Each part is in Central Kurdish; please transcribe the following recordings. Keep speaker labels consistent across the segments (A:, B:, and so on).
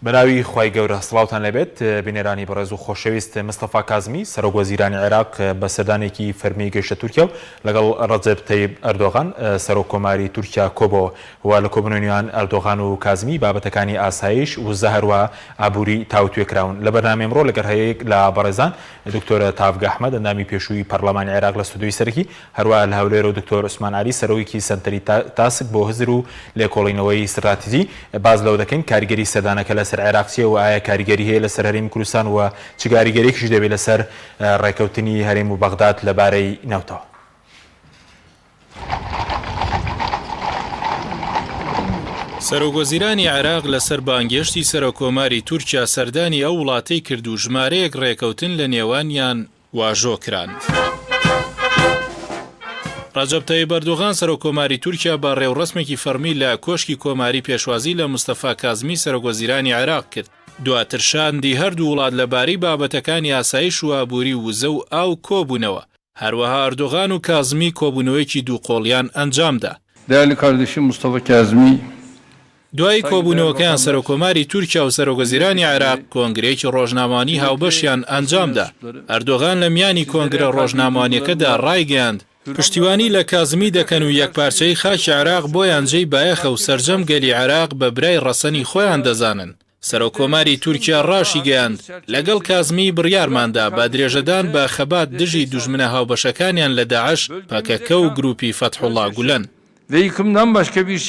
A: بەناوی خوای گەورە سڵاوتان لێبێت بینەرانی بەڕێز و خۆشەویست مستەفا کازمی سەرۆک وەزیرانی عێراق بە سەردانێکی فەرمی گەیشتە تورکیا و لەگەڵ ڕەجەب تەیب ئەردۆغان سەرۆک کۆماری تورکیا کۆبەوە و لە کۆبوونەوەی نێوان ئەردۆغان و کازمی بابەتەکانی ئاسایش وزە هەروەها ئابووری تاوتوێ کراون لە بەرنامەی ئەمڕۆ لەگەڵ هەیەک لە بەڕێزان دکتۆر تاڤگە ئەحمەد ئەندامی پێشووی پەرلەمانی عێراق لە ستۆدیۆی سەرەکی هەروەها لە هەولێرەوە دکتۆر عوسمان عەلی سەرۆکی سەنتەری تاسک بۆ هزر و لێکۆڵینەوەی ستراتیجی باس لەوە دەکەین کاریگەری سەردانەکە لەسەر عێراق چییە و ئایا کاریگەری هەیە لەسەر هەرێمی کوردستان و چ گاریگەریەکیش دەبێت لەسەر ڕێکەوتنی هەرێم و بەغداد لەبارەی نەوتەوە.
B: سەرۆکوەزیرانی عێراق لەسەر بانگهێشتی سەرۆککۆماری تورکیا سەردانی ئەو وڵاتەی کرد و ژمارەیەک ڕێکەوتن لە نێوانیان واژۆ کران. ڕەجەب تەیب ئەردۆغان سەرۆککۆماری تورکیا بە ڕێوڕەسمێکی فەڕمی لە کۆشکی کۆماری پێشوازی لە مستەفا کازمی سەرۆکوەزیرانی عێراق کرد. دواتر شاندی هەردوو وڵات لەبارەی بابەتەکانی ئاسایش و ئابووری و وزە و ئاو کۆبوونەوە. هەروەها ئەردۆغان و کازمی کۆبوونەوەیەکی دووقۆڵیان ئەنجامدا.
C: Değerli kardeşim Mustafa Kazmi.
B: دوای کۆبوونەوەکەیان سەرۆککۆماری تورکیا و سەرۆکوەزیرانی عێراق کۆنگرەیەکی ڕۆژنامەوانی هاوبەشیان ئەنجامدا. ئەردۆغان لە میانی کۆنگرە ڕۆژنامەوانیەکەدا ڕایگەیاند، پشتیوانی لە کازمی دەکەن و یەکپارچەیی خاکی عێراق بۆیان جێی بایەخە و سەرجەم گەلی عێراق بە برای ڕەسەنی خۆیان دەزانن. سەرۆککۆماری تورکیا ڕاشیگەیاند، لەگەڵ کازمی بڕیارماندا بە درێژەدان بە خەبات دژی دوژمنە هاوبەشەکانیان لە داعش، پەکەکە و گروپی فەتحوڵا گولەن.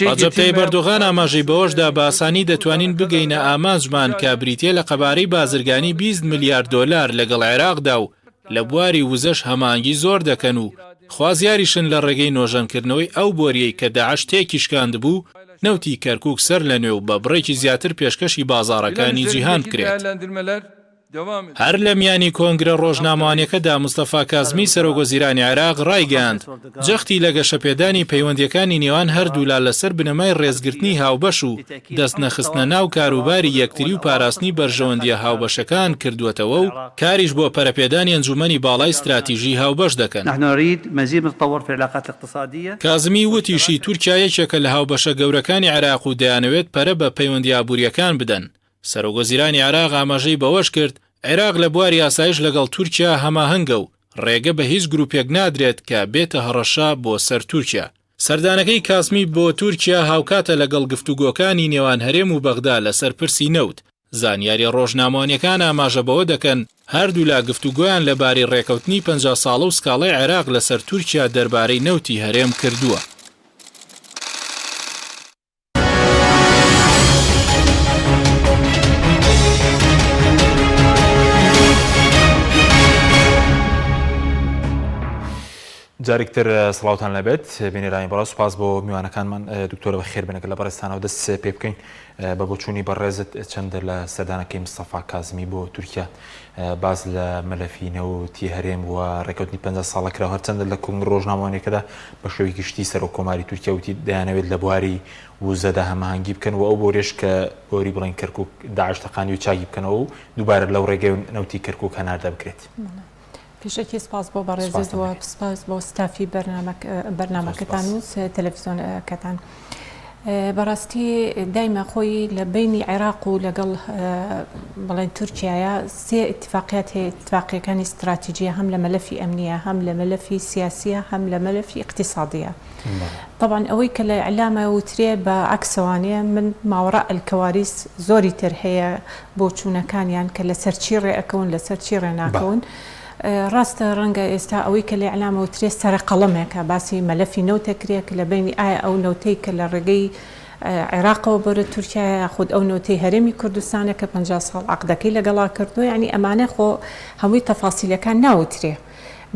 B: ڕەجەب تەیب ئەردۆغان ئاماژەی بەوەشدا، بە ئاسانی دەتوانین بگەینە ئامانجمان کە بریتییە لە قەبارەی بازرگانی 20 ملیار دۆلار لەگەڵ عێراقدا و لە بواری وزەش هەماهەنگی زۆر دەکەن و خوازیاریشن لە ڕێگەی نۆژەنکردنەوەی ئەو بۆرییەی کە داعش تێکیشکاندبوو، نەوتی کەرکوک سەر لە نوێ و بە بڕێکی زیاتر پێشکەشی بازاڕەکانی جیهان بکرێت. هەر لە میانی کۆنگرە ڕۆژنامەوانیەکەدا مستەفا کازمی سەرۆکوەزیرانی عێراق ڕایگەیاند، جەختی لە گەشەپێدانی پەیوەندییەکانی نێوان هەردوولا لەسەر بنەمای ڕێزگرتنی هاوبەش و دەستنەخستنە ناو کاروباری یەکتری و پاراستنی بەرژەوەندییە هاوبەشەکان کردووەتەوە و کاریش بۆ پەرەپێدانی ئەنجوومەنی باڵای ستراتیژی هاوبەش دەکەن. کازمی وتیشی، تورکیا یەکێکە لە هاوبەشە گەورەکانی عێراق و دەیانەوێت پەرە بە پەیوەندییە ئابوورییەکان بدەن. سەرۆکوەزیرانی عێراق ئاماژەی بەوەشکرد، عێراق لە بواری ئاسایش لەگەڵ تورکیا هەماهەنگە و ڕێگە بە هیچ گروپێک نادرێت کە بێتە هەڕەشە بۆ سەر تورکیا. سەردانەکەی کازمی بۆ تورکیا هاوکاتە لەگەڵ گفتوگۆکانی نێوان هەرێم و بەغدا لەسەر پرسی نەوت. زانیارییە ڕۆژنامەوانییەکان ئاماژە بەوە دەکەن، هەردوولا گفتوگۆیان لەبارەی ڕێکەوتنی 50 ساڵە و سکاڵای عێراق لەسەر تورکیا دەربارەی نەوتی هەرێم کردووە.
A: جارێکتر سڵاوتان لەبێت بینەرانی بەڕێز سوپاس بۆ میوانەکانمان دکتۆرە بەخێر بێن لە بەڕێزتانەوە دەست پێ بکەین بە بۆچوونی بەڕێزت چەندە لە سەردانەکەی مستەفا کازمی بۆ تورکیا باس لە مەلەفی نەوتی هەرێم و ڕێکەوتنی 50 ساڵە کرا هەرچەندە لە کۆنگرە ڕۆژنامەوانیەکەدا بە شێوەی گشتی سەرۆک کۆماری تورکیا وتی دەیانەوێت لە بواری وزەدا هەماهەنگی بکەن و ئەو بۆریەش کە بۆری بڵێن کەرکک داعش تەقاندی و چاکی بکەنەوە و دووبارە لەو ڕێگەی نەوتی کەرکک هەناردە بکرێت.
D: پێشەکی سپاس بۆ بەڕێزت و سپاس بۆ ستافی بەرنامەکەتان و تەلەفزیۆنەکەتان. بەڕاستی دایمە خۆی لە بینی عێراق و لەگەڵ بڵێن تورکایە سێ اتفاقیات هەیە اتفاقیەکانی استراتیجیە هەم لە مەلەفی ئەمنیە هەم لە مەلەفی سیاسیە هەم لە مەلەفی اقتصادیە طبعا ئەوەی کە لە ئیعلامە وترێ بە عەکسەوانەیە من ماوەڕا الکواریس زۆری تر هەیە بۆچوونەکانیان کە لەسەر چی ڕێ ئەکەون لەسەر چی ڕێ ناکەون ڕاستە ڕەنگە ئێستا ئەوەی کە لە ئیعلامە وترێ سەرە قەڵەمێکە باسی مەلەفی نەوت ئەکرێ کە لە بەینی ئایا ئەو نەوتەی کە لە ڕێگەی عێراقەوە بەرە تورکیایە یاخود ئەو نەوتەی هەرێمی کوردستانە کە 50 ساڵ عەقدەکەی لەگەڵا کردووە یعنی ئەمانە خۆ هەمووی تەفاسیلەکان ناوترێ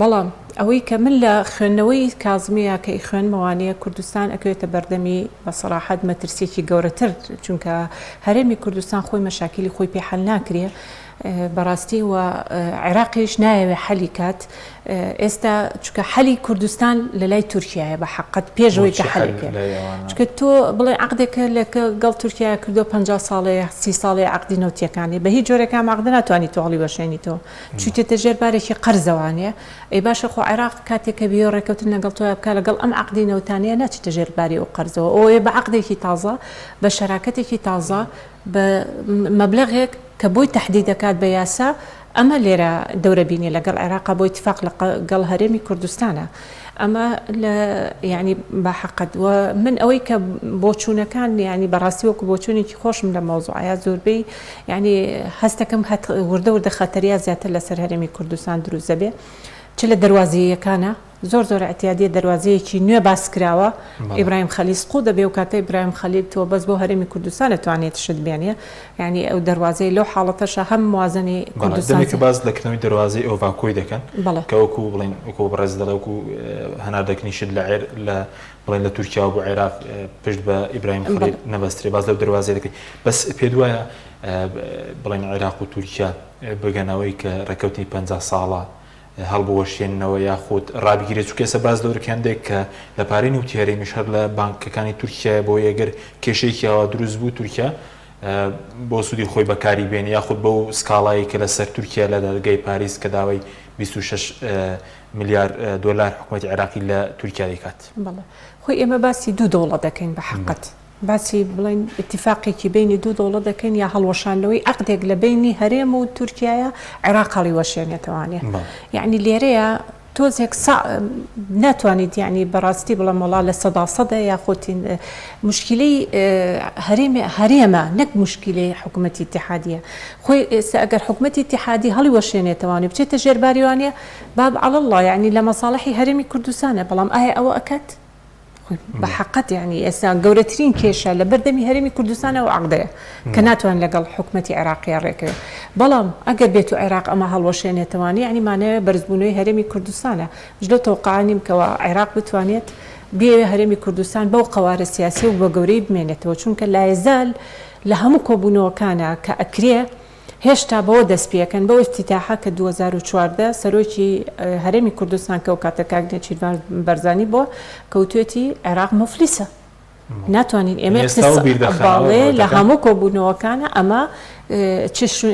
D: بەڵام ئەوەی کە من لە خوێندنەوەی کازمیە کە ئیخوێنمەوانەیە کوردستان ئەکەوێتە بەردەمی بە سەراحەت مەترسیەکی گەورەتر چونکە هەرێمی کوردستان خۆی مەشاکیلی خۆی پێ حەل ناکرێ. بەڕاستی و عێراقیش نایەوێ حەلی کات ئێستا چونکە حەلی کوردستان لە لای تورکیایە بە حەقت پێشەوەی کە حەلی چونکە تۆ بڵێ عقدێکە لە گەڵ تورکیا کردو 50 ساڵەیە سی ساڵەیە عقدی نەوتیەکانی بە هیچ جۆرێکام عقدە ناتوانانی تۆ هەڵی وەشێنی تۆ چوتێتە ژێر بارێکی قەرزەوانە ئەی باشە خۆ عێراق کاتێک کە بیەوێ ڕێکەوتن لەگەڵ تۆیا بکا لەگەڵ ئەم عەقدی نەوتانەیە ناچیتە ژێر باری ئەو قەرزەوە ئەوەیە بە عەقدێکی تازە بە شەراکەتێکی تازە بە مەبلەغێک کە بۆی تەحدید دەکات بە یاسا ئەمە لێرە دەورە بینێ لەگەڵ عێراقا بۆ ئیتفاق لەگەڵ هەرێمی کوردستانە ئەمە لە یعنی بە حەقەت و من ئەوەی کە بۆچوونەکان یعنی بەڕاستی وەکو بۆچوونێکی خۆشم لە مەوزوعە زۆربەی یانی هەستەکەم هەت وردە وردە خەتەریا زیاتر لەسەر هەرێمی کوردستان دروست دەبێ چ لە دەروازەیەکانە زۆر زۆر اعتیادیە دەروازەیەکی نوێ باس کراوە ئیبراهیم خەلیل سقوط دەبێ و کاتە ئیبراهیم خەلیل تۆ بەس بۆ هەرێمی کوردستان ئەتوانێت شت بێنێ یانی ئەو دەروازەی لەو حاڵەتەشە هەم موازنەی کوردستان
A: دەمێکە باس لە کردنەوەی دەروازەی ئۆڤاکۆی دەکەن کە وەکو بڵێن وەکو بەڕێز دەڵێ وەکو هەناردەکردنی شت لە عێر لە بڵێن لە تورکیاوە بۆ عێراق پشت بە ئیبراهیم خەلیل نەبەسترێ باس لەو دەروازەیە دەکەی بەس پێت وایە بڵێن عێراق و تورکیا بگەنەوەی کە ڕێککەوتنی 50 ساڵە هەڵبوەشێننەوە یاخود ڕابگیرێت چونکە ئێستا باس لەوە دەکەن هەندێک کە لە پارەی نەوتی هەرێمیش هەر لە بانکەکانی تورکیایە بۆ ئەگەر کێشەیەکی ئاوا دروست بوو تورکیا بۆ سوودی خۆی بەکاری بێنێ یاخود بەو سکاڵایی کە لەسەر تورکیا لە دادگای پاریس کە داوای 26 ملیار دۆلار حکوومەتی عێراقی لە تورکیا دەیکات.
D: بەڵێ خۆی ئێمە باسی دوو دەوڵەت دەکەین بە حەقت باسی بڵێن ئیتیفاقێکی بەینی دوو دەوڵەت دەکەین یا هەڵوەشاندنەوەی عەقدێک لە بەینی هەرێم و تورکیایە عێراق هەڵیوەشێنێتەوانێ یەعنی لێرەیە تۆزێک سا ناتوانیت یعنی بەڕاستی بڵێم وەڵا لە سەدا سەدە یاخود مشکلەی هەرێم هەرێمە نەک مشکلەی حکوومەتی ئیتیحادیە خۆی ئێستا ئەگەر حکوومەتی ئیتیحادی هەڵیوەشێنێتەوانێ بچێتە ژێرباریوانە باب عەلەڵڵا یعنی لە مەساڵحی هەرێمی کوردستانە بەڵام ئایا ئەوە ئەکات؟ بە حەقەت یانی ئێستا گەورەترین کێشە لە بەردەمی هەرێمی کوردستان ئەو عەقدەیە کە ناتوان لەگەڵ حکومەتی عێراقیە ڕێکەوێت بەڵام ئەگەر بێت و عێراق ئەمە هەڵوەشێنێتەوانی یعنی مانەوێ بەرزبوونەوەی هەرێمی کوردستانە مش لەو تەوقعە نیم کەوا عێراق بتوانێت بێوێ هەرێمی کوردستان بەو قەوارە سیاسی و بە گەورەی بمێنێتەوە چونکە لایەزال لە هەموو کۆبوونەوەکانە کە ئەکرێ هێشتا بەوە دەست پێکەن، بەو ئیفتیتاحە کە 2014 سەرۆکی هەرێمی کوردستان کە ئەوکاتە کاک نێچیرڤان بەرزانی بووە کە وتوێتی عێراق موفلیسە ناتوانین ئێمە
A: ئێستا و بیر دەخەنەوە
D: بەڵێ لە
A: ڕەوتەکە.
D: هەموو کۆبوونەوەکانە ئەمە چ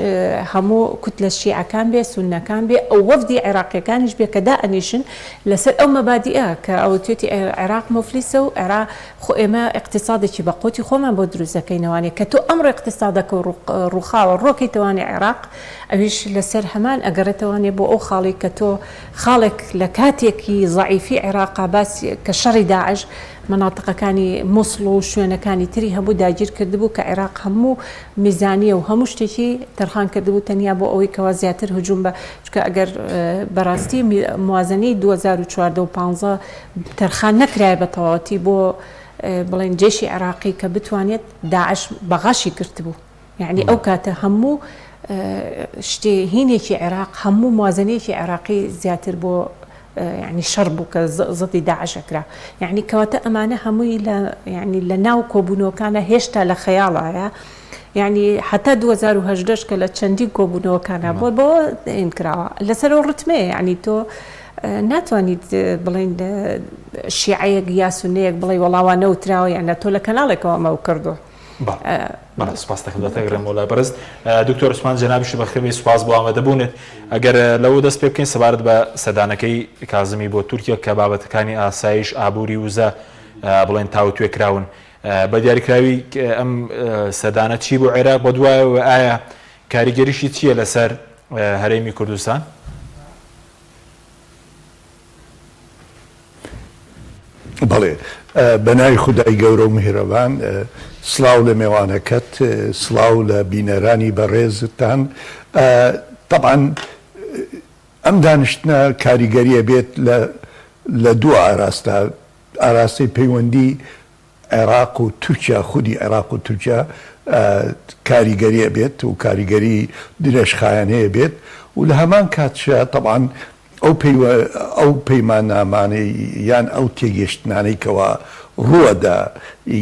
D: هەموو کوتلە شیعەکان بێ سوننەکان بێ ئەو وەفدی عێراقیەکانیش بێ کە دائەنیشن لەسەر ئەو مەبادیئە کە ئەوتوێتی عێراق موفلیسە و عێراق خۆ ئێمە ئیقتیسادێکی بە قوتی خۆمان بۆ دروست دەکەینەوانێ کە تۆ ئەمڕۆ ئیقتیسادەکە ڕووخاوە ڕۆکەیتەوانێ عێراق ئەویش لەسەر هەمان ئەگەڕێتەوانێ بۆ ئەو خاڵی کە تۆ خاڵێک لە کاتێکی زەعیفی عێراقا باس کە شەڕی داعش مەناتقەکانی موسڵ و شوێنەکانی تری هەموو داگیر کردبوو کە عێراق هەموو میزانیە و هەموو شتێکی تەرخان کردبوو تەنیا بۆ ئەوەی کەوا زیاتر هجوم بە چونکە ئەگەر بەڕاستی موازنەی 2014 و 15 تەرخان نەکرایە بە تەواوەتی بۆ بڵێن جەیشی عێراقی کە بتوانێت داعش بەغاشی گرتبوو یعنی ئەو کاتە هەموو شتێ هینێکی عێراق هەموو موازنەیەکی عێراقی زیاتر بۆ یعنی شەڕ بوو کە زەدی داعش ئەکرا یعنی کەواتە ئەمانە هەمووی لە یعنی لە ناو کۆبوونەوەکانە هێشتا لە خەیاڵایە یعنی حتا 2018 کە لە چەندین کۆبوونەوەکانە بۆ بۆ این کراوە لەسەر ئەو ڕتمەیە یعنی تۆ ناتوانیت بڵێین شیعەیەک یا سونەیەک بڵێ وەڵا وا نەوتراوە یان نە تۆ لە کەناڵێکەوە ئەمەو کردووە.
A: بەڵێ سوپاس دەکەم دەتەگرم بۆ لای بەڕێز دکتۆر عوسمان جەنابیشت بەخێربێی سوپاس بۆ ئامادەبوونت ئەگەر لەوە دەست پێ بکەین سەبارەت بە سەردانەکەی کازمی بۆ تورکیا کە بابەتەکانی ئاسایش ئابووری وزە بڵێن تاوتوێ کراون بە دیاریکراوی ئەم سەردانە چی بۆ عێراق بەدوایەوە ئایا کاریگەریشی چییە لەسەر هەرێمی کوردستان؟
E: بەڵێ بەناوی خودای گەورە و میهرەبان سڵاو لە مێوانەکەت سڵاو لە بینەرانی بەڕێزتان تەبعەن ئەم دانیشتنە کاریگەریە بێت لە لە دوو ئاراستە ئاراستەی پەیوەندی عێراق و تورکیا، خودی عێراق و تورکیا کاریگەری ئەبێت و کاریگەری درێژخایەنەی ئەبێت و لە هەمان کاتشا تەبعەن ئەو پەیوە ئەو پەیماننامانەی یان ئەو تێگەشتنانەی کەوا ڕووەدا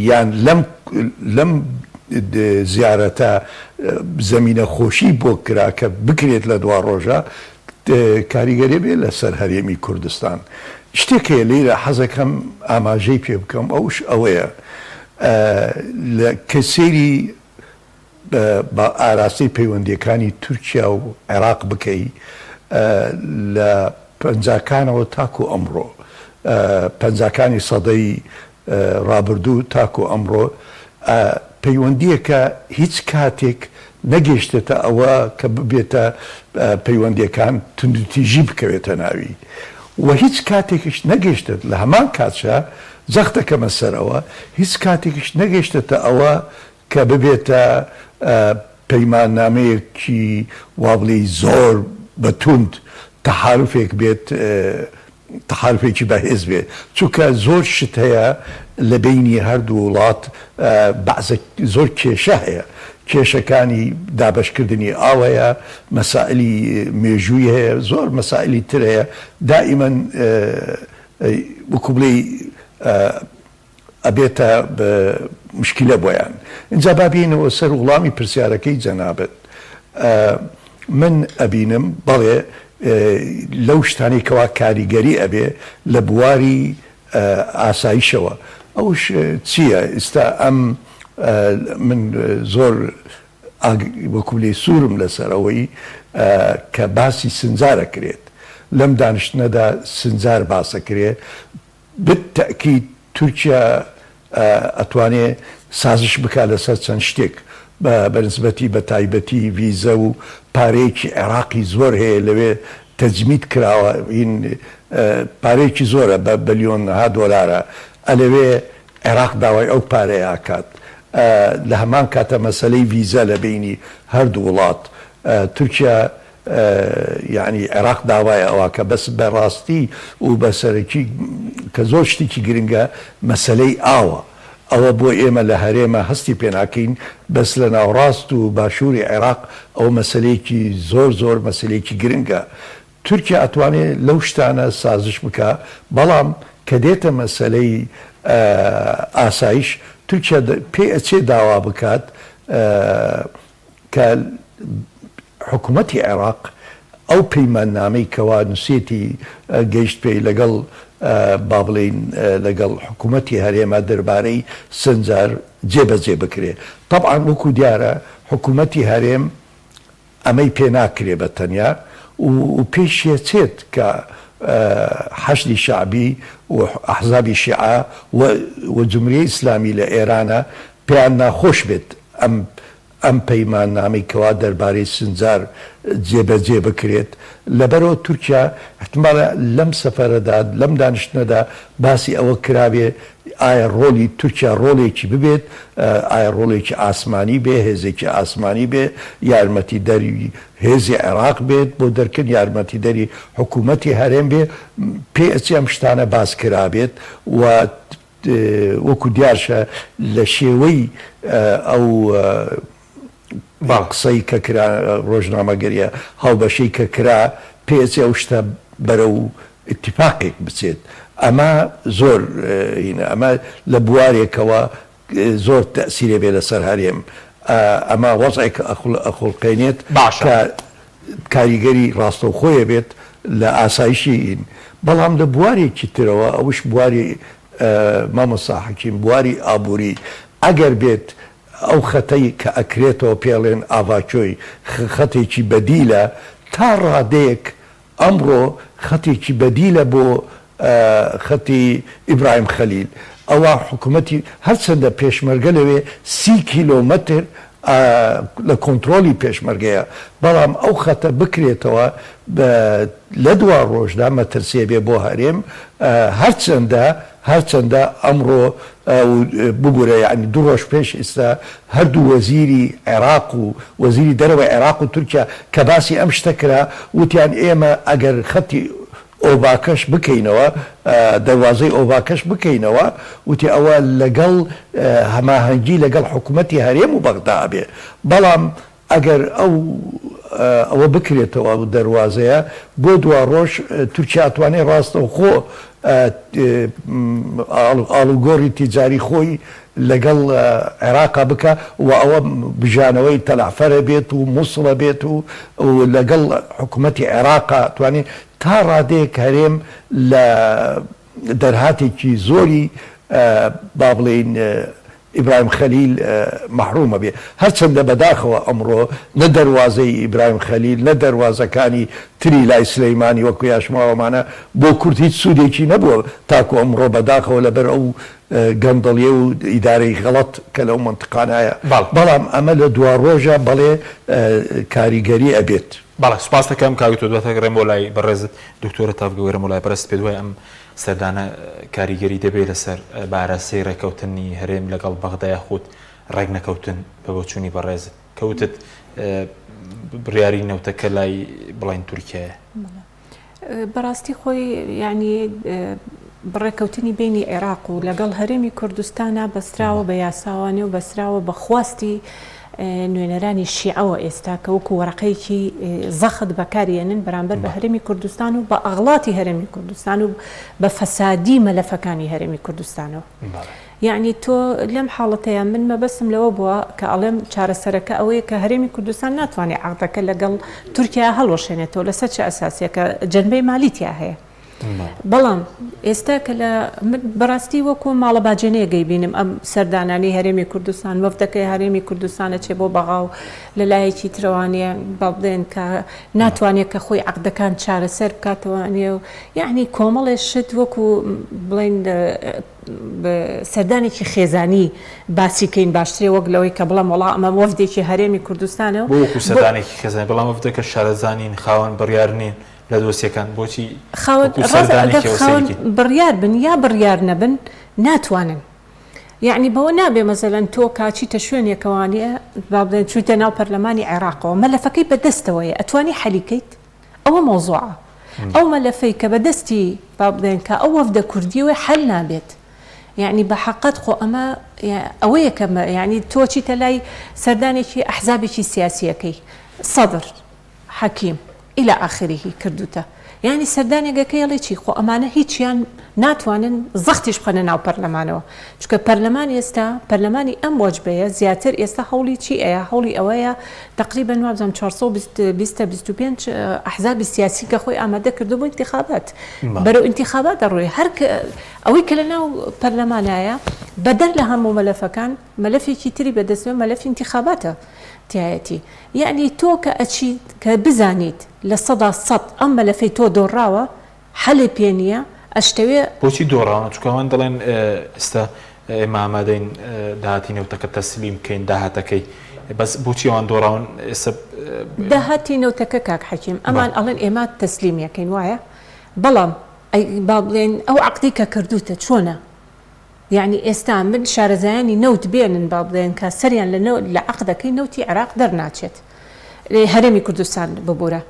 E: یان لەم لەم. زیارەتە زەمینە خۆشی بۆ کرا کە بکرێت لە دواڕۆژا کاریگەری بێ لەسەر هەرێمی کوردستان. شتێک هەیە لێرە حەزەکەم ئاماژەی پێ بکەم ئەوش ئەوەیە لە کە سەیری بە ئاراستەی پەیوەندییەکانی تورکیا و عێراق بکەی لە پەنجاکانەوە تاکو ئەمڕۆ، پەنجاکانی سەدەی ڕابردوو تاکو ئەمڕۆ، پەیوەندییەکە هیچ کاتێک نەگەیشتێتە ئەوە کە ببێتە پەیوەندییەکان توندوتیژی بکەوێتە ناوی و هیچ کاتێکیش نەگەیشتێت لە هەمان کاتشا جەخت دەکەمە سەر ئەوە هیچ کاتێکیش نەگەیشتێتە ئەوە کە ببێتە پەیماننامەیەکی وا بڵێی زۆر بە توند تەحالوفێک بێت، تەحالوفێکی بەهێز بێت، چونکە زۆر شت هەیە لە بەینی هەردوو وڵات بەعزە زۆر کێشە هەیە، کێشەکانی دابەشکردنی ئاو هەیە، مەسائلی مێژووی هەیە، زۆر مەسائلی تر هەیە، دائیمەن وەکو بڵێی ئەبێتە موشکیلە بۆیان. ئینجا با بێینەوە سەر وڵامی پرسیارەکەی جەنابت. من ئەبینم بەڵێ لەو شتانەی کەوا کاریگەری ئەبێ لە بواری ئاسایشەوە ئەوش چییە ئیستا ئەم من زۆر وەکو لێ سوورم لەسەر ئەوەی کە باسی سنجار ئەکرێت لەم دانیشتنەدا سنجار باس ئەکرێ بالتاکید تورکیا ئەتوانێ سازش بکا لەسەر چەند شتێک بە نسبەتی بە تایبەتی ڤیزە و پارەیەکی عێراقی زۆر هەیە لەوێ تەجمید کراوە هین پارەیەکی زۆرە بە بلیۆنها دۆلارە ئەلەوێ عێراق داوای ئەو پارەیە ئەکات لە هەمان کاتە مەسەلەی ڤیزە لە بەینی هەردوو وڵات تورکیا یەعنی عێراق داوای ئەوە کە بەس بە ڕاستی و بە سەرەکی کە زۆر شتێکی گرنگە مەسەلەی ئاوە ئەوە بۆ ئێمە لە هەرێمە هەستی پێ ناکەین بەس لە ناوڕاست و باشووری عێراق ئەوە مەسەلەیەکی زۆر زۆر مەسەلەیەکی گرنگە تورکیا ئەتوانێ لەو شتانە سازش بکا بەڵام کە دێتە مەسەلەی ئاسایش تورکیا پێ ئەچێ داوا بکات کە حکومەتی عێراق ئەو پەیماننامەی کەوا نوسێتی گەیشت پێی لەگەڵ با بڵێین لەگەڵ حکومەتی هەرێمە دەربارەی سنجار جێبەجێ بکرێ. تەبعەن وەکو دیارە حکومەتی هەرێم ئەمەی پێ ناکرێ بە تەنیا و پێشیەچێت کە حەشدی شەعبی و ئەحزابی شیعە و جمهوری ئیسلامی لە ئێرانە پێیان ناخۆش بێت ئەم ئەم پەیماننامەی کەوا دەربارەی سنجار جێبەجێ بکرێت، لەبەرئەوە تورکیا ئیحتمالە لەم سەفەرەدا، لەم دانیشتنەدا باسی ئەوە کرابێ ئایا ڕۆلی تورکیا ڕۆڵێکی ببێت، ئایا ڕۆڵێکی ئاسمانی بێ، هێزێکی ئاسمانی بێ، یارمەتیدەری هێزی عێراق بێت بۆ دەرکردن، یارمەتیدەری حکوومەتی هەرێم بێ، پێ ئەچێ ئەم شتانە باس کرابێت و وەکو دیارشە لە شێوەی ئەو قسەی کە کرا ڕۆژنامەگەریە هاوبەشەی کە کرا پێچێ ئەو شتە بەرەو ئیتیفاقێک بچێت ئەمە زۆر هینە ئەمە لە بوارێکەوە زۆر تەئسیرێ بێ لەسەر هەرێم ئەمە وەزعێک ئەخوڵقێنێت
A: باشە.
E: کە کاریگەری ڕاستەوخۆیە بێت لە ئاسایشی ئین بەڵام لە بوارێکی ترەوە ئەوش بواری مامۆستا حەکیم بواری ئابووری ئەگەر بێت ئەو خەتەی کە ئەکرێتەوە پێڵێن ئاڤاکۆی خەتێکی بەدیلە تا ڕادەیەک ئەمڕۆ خەتێکی بەدیلە بۆ خەتی ئیبراهیم خەلیل، ئەوا حکومەتی هەرچەندە پێشمەرگە لەوێ سی کیلۆمەتر لە کۆنترۆڵی پێشمەرگەیە، بەڵام ئەو خەتە بکرێتەوە لە دوا ڕۆژدا مەترسیە بێ بۆ هەرێم، هەرچەندە هەرچەندە ئەمڕۆ ببورە یانی دوو ڕۆژ پێش ئیستا هەردوو وەزیری عێراق و وەزیری دەرەوەی عێراق و تورکیا کە باسی ئەم شتە کرا وتیان ئێمە ئەگەر خەتی ئۆباکەش بکەینەوە دەروازەی ئۆباکەش بکەینەوە وتی ئەوە لەگەڵ هەماهەنگی لەگەڵ حکومەتی هەرێم و بەغدا ئەبێ بەڵام ئەگەر ئەو ئەوە بکرێتەوە ئەو دەروازەیە بۆ دواڕۆژ تورکیا ئەتوانێ ڕاستەوخۆ ئاڵوگۆڕی تیجاری خۆی لەگەڵ عێراقا بکا و ئەوە بژانەوەی تەلەعفەرە بێت و موسڵە بێت و لەگەڵ حکومەتی عێراقا توانێ تا ڕادەیەک هەرێم لە دەرهاتێکی زۆری با بڵێین ئیبراهیم خەلیل مەحرومە بێ هەرچەندە بەداخەوە ئەمڕۆ نە دەروازەی ئیبراهیم خەلیل نە دەروازەکانی تری لای سلەیمانی وەکو یاشماوەمانە بۆ کورد هیچ سوودێکی نەبووە تاکو ئەمڕۆ بەداخەوە لەبەر ئەو گەندەڵیە و ئیدارەی غەڵەت کە لەو مەنتقانایە بەڵام ئەمە لە دواڕۆژا بەڵێ کاریگەری ئەبێت.
A: بەڵێ سوپاست دەکەم کاک دکتۆر دواتر ئەگەڕێم بۆ لای بەڕێزت دکتۆرە تاڤگە وەرم بۆ لای بەڕێزت پێت وایە ئەم سەردانە کاریگەری دەبێت لەسەر بارەسەی ڕێککەوتنی هەرێم لەگەڵ بەغدا یاخود ڕێکنەکەوتن بە بۆچوونی بەڕێزت کە وتت بڕیاری نەوتەکە لای بڵین تورکیایە؟
D: بەڕاستی خۆی یعنی بڕێکەوتنی بینی عێراق و لەگەڵ هەرێمی کوردستانە بەستراوە بە یاساوانێ و بەسراوە بە خواستی نوێنەرانی شیعەوە ئێستا کە وەکو وەرەقەیەکی زەخت بەکاریێنن بەرامبەر بە هەرێمی کوردستان و بە ئەغڵاتی هەرێمی کوردستان و بە فەسادی مەلەفەکانی هەرێمی کوردستانەوە. یەعنی تۆ لەم حاڵەتەیا من مەبەستم لەوە بووە کە ئەڵێم چارەسەرەکە ئەوەیە کە هەرێمی کوردستان ناتوانێت عەقدەکە لەگەڵ تورکیا هەڵوەشێنێتەوە لەسەر چ ئەساسێکە جەنبەی مالی تیا هەیە. بەڵام ئێستا کە لە من بەڕاستی وەکو ماڵە باجێنەیەک ئەیبینم ئەم سەردانانەی هەرێمی کوردستان وەفدەکەی هەرێمی کوردستان ئەچێ بۆ بەغا و لە لایەکی ترەوانێ با بڵێن کە ناتوانێت کە خۆی عەقدەکان چارەسەر بکاتەوانێ و یعنی کۆمەڵێ شت وەکو بڵێن سەردانێکی خێزانی باسی کەین باشترە وەک لەوەی کە بڵێم وەڵا ئەمە وەفدێکی هەرێمی کوردستانە و
A: بۆ وەکو سەردانێکی خێزانی بەڵام وەفدەکە شارەزا نین خاوەن بڕیار نین لە دۆسیەکان بۆچی
D: خاوەن
A: وەکو
D: ڕاستە ئەگەر
A: سەردانێکیەوە
D: خاوەن
A: سەیری کەین؟
D: بڕیار بن یا بڕیار نەبن ناتوانن یەعنی بەوە نابێ مەسەلەن تۆ کە چیتە شوێنێکەوانێ با بڵێن چویتە ناو پەرلەمانی عێراقەوە مەلەفەکەی بە دەستەوەیە ئەتوانی حەلی کەیت ئەوە مەوزوعە ئەو مەلەفەی کە بە دەستی با بڵێن کە ئەو وەفدە کوردیەوەی حەل نابێت یەعنی بە حەقەت خۆ ئەمە ئەوەیە کە یەعنی تۆ چیتە لای سەردانێکی ئەحزابێکی سیاسیەکەی سەدر حەکیم الی آخره کردوتە یانی سەردانێک ئەکەی ئەڵێی چی خۆ ئەمانە هیچیان ناتوانن زەختیش بخەنە ناو پەرلەمانەوە چونکە پەرلەمان ئێستا پەرلەمانی ئەم وەجبەیە زیاتر ئێستا هەوڵی چی ئەیا هەوڵی ئەوەیە تقریبا وابزانم 420 تا 25 ئەحزابی سیاسی کە خۆی ئامادە کردو بۆ انتخابات بەرەو انتخابات دەڕۆی هەر ئەوەی کە لە ناو پەرلەمانایە بەدەر لە هەموو مەلەفەکان مەلەفێکی تری بەدەستەوە مەلەفی انتخاباتە تیایەتی یەعنی تۆ کە ئەچیت کە بزانیت 100% ئەم مەلەفەی تۆ دۆڕاوە حەلی پێ نیە ئەشتەوێ.
A: بۆچی دۆڕاون چونکە ئەوان دەڵێن ئێستا ئێمە ئامادەین داهاتی نەوتەکە تەسلیم بکەین داهاتەکەی بەس بۆچی ئەوان دۆڕاون ئێستا.
D: داهاتی نەوتەکە کاک حەکیم ئەمان ئەڵێن ئێمە تەسلیمی ئەکەین وایە بەڵام ئەی با بڵێین ئەو عەقدەی کە کردوتە چۆنە یەعنی ئێستا من شارەزایانی نەوت بێنن با بڵێن کە سەریان لە لە عەقدەکەی نەوتی عێراق دەرناچێت هەرێمی کوردستان ببورە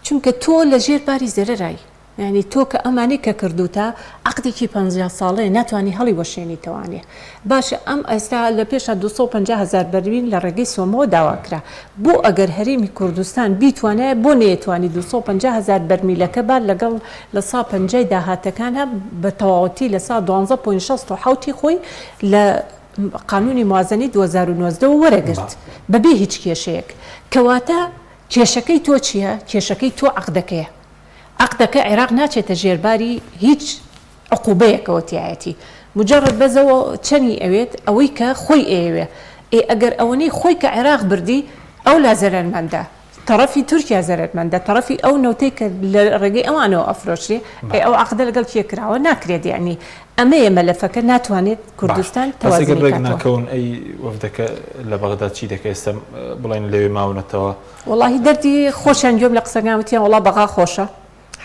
D: چونکە تۆ لە ژێر باری زەرەرای یعنی تۆ کە ئەمانەی کە کردوتە عەقدێکی 50 ساڵەیە ناتوانانی هەڵی وەشێنیتەوانێ باشە ئەم ئێستا لە پێشا 250 هزار بەرمیل لە ڕێگەی سۆمەوە داوا کرا بۆ ئەگەر هەرێمی کوردستان بیتوانایە بۆ نەیەتوانی 250 هزار بەرمیلەکە با لەگەڵ لە سا پەنجای داهاتەکانە بە تەواوەتی لە سا دوانزە point 67 ی خۆی لە قانونی موازەنەی 2019 وە وەرەگرت بە بێ هیچ کێشەیەک. کەواتە کێشەکەی تۆ چیە؟ کێشەکەی تۆ عەقدەکەیە. عەقدەکە عێراق ناچێتە ژێر باری هیچ عقوبەیەکەوە تیایەتی. مجرد بەزەوە چەنی ئەوێت ئەوەی کە خۆی ئەیەوێ. ئێ ئەگەر ئەوەنەی خۆی کە عێراق بردی ئەولا زەرەرمەندە. تەڕەفی تورکیا زەرەرمەندە، تەڕەفی ئەو نەوتەی کە لە ڕێگەی ئەوانەوە ئەفرۆشرێ، ئەی ئەو عەقدە لەگەڵ کێ کراوە؟ ناکرێت یەعنی ئەمەیە مەلەفەکە ناتوانێت
A: باش
D: کوردستان
A: بەس ئەگەر
D: تەوازنی
A: ڕێک
D: کاتەوە.
A: ناکەون ئەی وەفدەکە لە بەغدا چی دەکا ئێستا بڵێن لەوێ ماونەتەوە؟
D: وەڵاهی دەردی خۆشیان گوێم لە قسەکان وتیان وەڵا بەغا خۆشە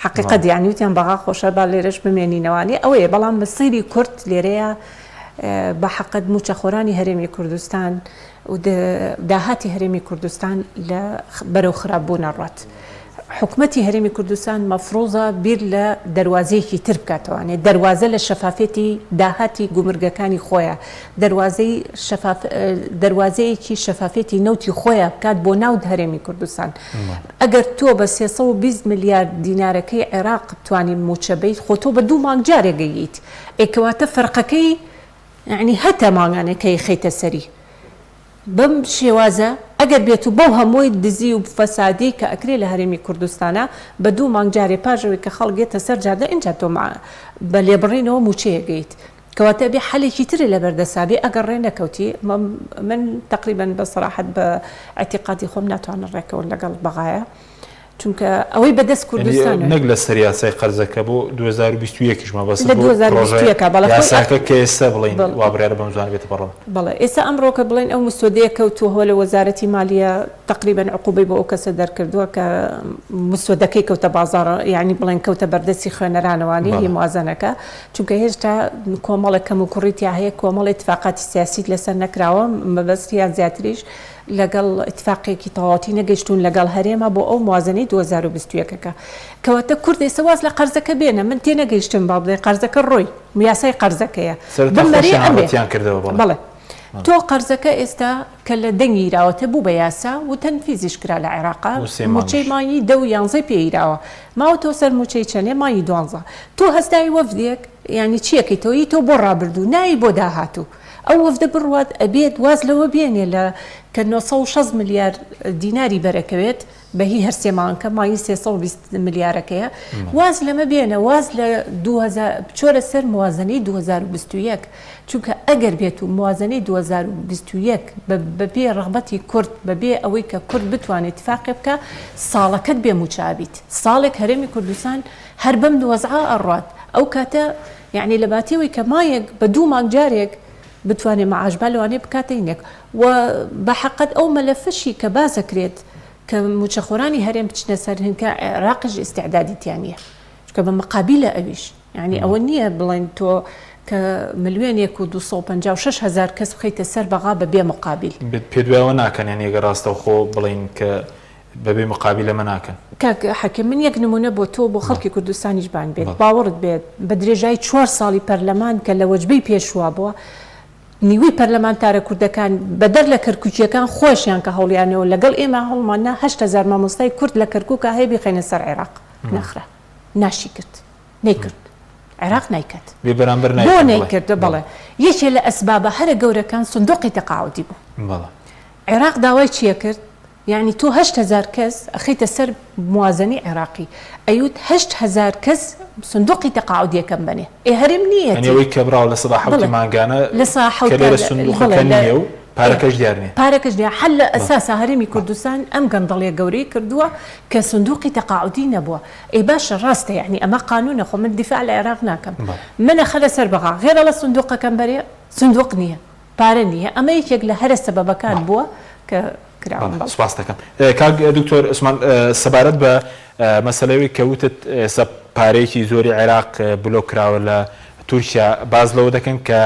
D: حەقیقەت یانی وتیان بەغا خۆشە با لێرەش بمێنینەوانی ئەوەیە بەڵام مەسیری کورد لێرەیە بە حەقت موچەخۆرانی هەرێمی کوردستان و داهاتی هەرێمی کوردستان لە بەرەو خراپ بوون ئەڕوات. حکومەتی هەرێمی کوردستان مەفروزە بیر لە دەروازەیەکی تر بکاتەوانێ دەروازە لە شەفافێتی داهاتی گومرگەکانی خۆیە دەروازەی شەفاف دەروازەیەکی شەفافێتی نەوتی خۆیە بکات بۆ ناو هەرێمی کوردستان ئەگەر تۆ بە 320 ملیار دینارەکەی عێراق بتوانی موچە بەیت خۆ تۆ بە دوو مانگ جارێک گەیت ئێ کەواتە فەرقەکەی یەعنی هەتا مانگانێک کە یخەیتە سەری بەم شێوازە ئەگەر بێتو بەو هەمووی دزی و فەسادیەی کە ئەکرێ لە هەرێمی کوردستانا بە دوو مانگ جارێ پاش ئەوەی کە خەڵک یەتە سەر جادە ئینجا تۆ بە لێبڕینەوە موچەیەک ئەیت کەواتە ئەبێ حەلێکی ترت لەبەر دەسا بێ ئەگەر ڕێ نەکەوتی من تەقریبەن بە سەراحەت بە ئیعتیقادی خۆم ناتوانن ڕێکەون لەگەڵ بەغایە چونکە ئەوەی بە دەست کوردستان
A: یانی نەک لەسەر یاسای قەرزەکە بۆ 2021 یش مەبەستم لە بۆ 2021 پڕۆژە بەڵێ خۆی یاساکە کە ئێستا بڵێین بەڵێ وا بڕیارە بەم زوانە بێتە پەڕڵەمان.
D: بەڵێ ئێستا ئەمڕۆ کە بڵێین ئەو مسودەیە کەوتووه لە وەزارەتی مالیە تەقریبەن عقوبەی بۆ ئەو کەسە دەرکردووە کە مسودەکەی کەوتە بازاڕ یانی بڵێن کەوتە بەردەستی خوێنەرانەوانی هی موازەنەکە چونکە هێشتا کۆمەڵێک کەموکوڕی تیا هەیە کۆمەڵێ اتفاقاتی سیاسیت لەسەر نەکراوە مەبەست یان زیاتریش لەگەڵ ئیتفاقێکی تەواوەتی نەگەیشتوون لەگەڵ هەرێما بۆ ئەو موازنەی 2021 ەکە. کەواتە کورد ئێستا واز لە قەرزەکە بێنە من تێنەگەیشتم با بڵێ قەرزەکە ڕۆی یاسای قەرزەکەیە
A: سەرەتا
D: بمەرێ
A: خۆشیان
D: ئەمێ
A: ڕەتیان کردەوە بەڵێ.
D: بەڵێ تۆ قەرزەکە ئێستا کە لە دەنگ گیراوەتە بوو بە یاسا و تەنفیزیش کرا لە عێراقا
A: بۆ سێ
D: موچەی
A: مانگیش.
D: مانگی دە و یانزەی پێ گیراوە ماوەتەوە سەر موچەی چەنێ مانگی دوانزە تۆ هەستای وەفدێک یانی چیەکەیتەوە ی تۆ بۆ ڕابردوو نایی بۆ داهاتوو ئەو وەفدە بڕوات ئەبێت واز لەوە بێنێ لە کە 960 ملیار دیناری بەرەکەوێت بە هی هەر سێ مانگەکە مانگی 320 ملیارەکەیە واز لەمە بێنە واز لە 2000 بچۆرە سەر موازنەی 2021 چونکە ئەگەر بێت و موازنەی 2021 بە بێ ڕەغبەتی کورد بە بێ ئەوەی کە کورد بتوانێت اتفاقێ بکا ساڵەکەت بێ موچە ئەبیت ساڵێک هەرێمی کوردستان هەر بەم وەزعە ئەڕوات ئەو کاتە یەعنی لە باتی ئەوەی کە مانگێک بە دوو مانگ جارێک بتوانێ مەعاش با لەوانەیە بکاتە ینێک و بە حەقەت ئەو مەلەفەشی کە باس ئەکرێت کە موچەخۆرانی هەرێم بچنە سەر هنکە عێراقیش ئیستعدادی تیا نییە چونکە بە مقابیلە ئەویش یەعنی ئەوە نییە بڵێن تۆ کە ملیۆنێک و 256 هەزار کەس بخەیتە سەر بەغا بە بێ مقابیل.
A: پێت وایە ئەوە ناکەن یانی ئەگەر ڕاستەوخۆ بڵێین کە بەبێ مقابیل ئەمە ناکەن.
D: کاک حەکیم من یەک نمونە بۆ تۆ و بۆ خەڵکی کوردستانیش بان بێت باوەڕت بێت بە درێژای چوار ساڵی پەرلەمان کە لە وەجبەی پێشوا بووە نیوەی پەرلەمانتارە کوردەکان بەدەر لە کەرکوکیەکان خۆشیان کە هەوڵیانەوە لەگەڵ ئێمە هەوڵمان نا 8000 مامۆستای کورد لە کەرکوکا هەیە بیخەینە سەر عێراق نەخرا ناشی کرد نەیکرد عێراق نایکات
A: بێ بەرامبەر
D: بۆ
A: نایکەن بڵێ
D: نەیکرد بەڵێ یەکێ لە ئەسبابە هەرە گەورەکان سندوقی تەقاعودی بوو
A: بەڵێ
D: عێراق داوای چیە کرد یەعنی تۆ 8000 کەس ئەخەیتە سەر موازەنەی عێراقی ئەیوت 8000 کەس سندوقی تەقاعودیەکەم بەنێ ئێ هەرێم
A: یانی
D: نییەتی
A: ئەوەی کە بڕاوە 7%
D: بەڵێ
A: مانگانە
D: لە سا
A: کە
D: حەوتا
A: لێرە
D: بەڵێ
A: سندوقەکە
D: لە
A: نییە و
D: ئێ
A: پارەکەش دیار نییە.
D: پارەکەش دیار حەل لە
A: بەڵێ.
D: ئەساسا هەرێمی کوردستان ئەم گەندەڵیە گەورەی کردووە کە سندوقی تەقاعودی نەبووە ئەی باشە ڕاستە یەعنی ئەمە قانونە خۆ من دیفاع لە عێراق ناکەم
A: بەڵێ.
D: من ئەخەرە سەر بەغا غێرەڵە سندوقەکەم بەرێ سندوق نییە پارە نییە ئەمە یەکێک لە هەرە سەبەبەکان بووە کە کراون
A: بەڵێ سوپاست دەکەم کاک دکتۆر عوسمان سەبارەت بە مەسەلەی کە وتت ئێستا پارەیەکی زۆری عێراق بلۆک کراوە لە تورکیا باس لەوە دەکەن کە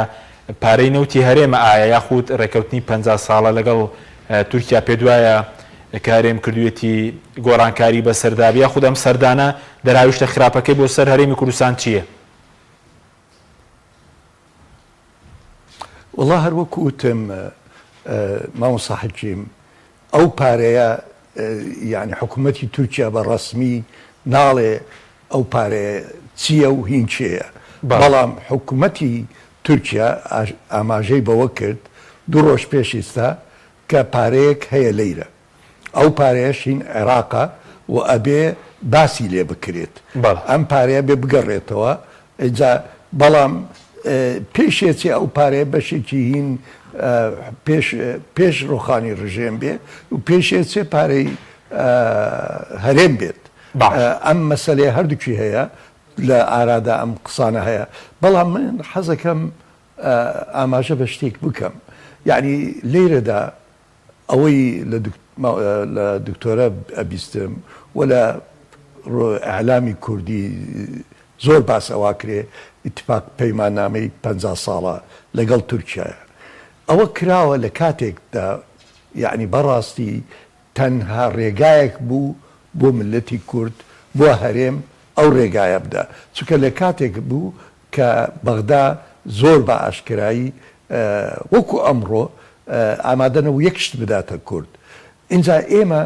A: پارەی نەوتی هەرێمە ئایا یاخود ڕێکەوتنی 50 ساڵە لەگەڵ تورکیا پێدوایە کە هەرێم کردوێتی گۆڕانکاری بەسەردا یاخود ئەم سەردانە دەراویشتە خراپەکەی بۆ سەر هەرێمی کوردستان چییە؟
E: وەڵا هەر وەکو وتم مامۆستا حەکیم ئەو پارەیە یعنی حکوومەتی تورکیا بە ڕەسمی ناڵێ ئەو پارەیە چییە و هین کێیە بەڵام حکوومەتی تورکیا ئاماژەی بەوە کرد دوو ڕۆژ پێش ئیستا کە پارەیەک هەیە لەیرە ئەو پارەیەش هین عێراقە و ئەبێ باسی لێ بکرێت ئەم پارەیە بێ بگەڕێتەوە ئینجا بەڵام پێشێچێ ئەو پارەیە بەشێکی هین پێش پێش ڕوخانی ڕژێم بێ و پێشێچێ پارەی هەرێم بێت ئەم مەسەلەیە هەردووکی هەیە لە ئارادا ئەم قسانە هەیە بەڵام من حەزەکەم ئاماژە بە شتێک بکەم یعنی لێرەدا ئەوەی لە دکتۆرە ئەبیستم و لە ئیعلامی کوردی زۆر باس ئەوە کرێ ئیتفاق پەیماننامەی 50 ساڵە لەگەڵ تورکیایە ئەوە کراوە لە کاتێکدا یعنی بەڕاستی تەنها ڕێگایەک بوو. بۆ میللەتی کورد، بۆ هەرێم ئەو ڕێگایە بدا. چونکە لە کاتێک بوو کە بەغدا زۆر بە ئاشکرایی وەکو ئەمڕۆ ئامادە نەبوو یەک شت بداتە کورد. ئینجا ئێمە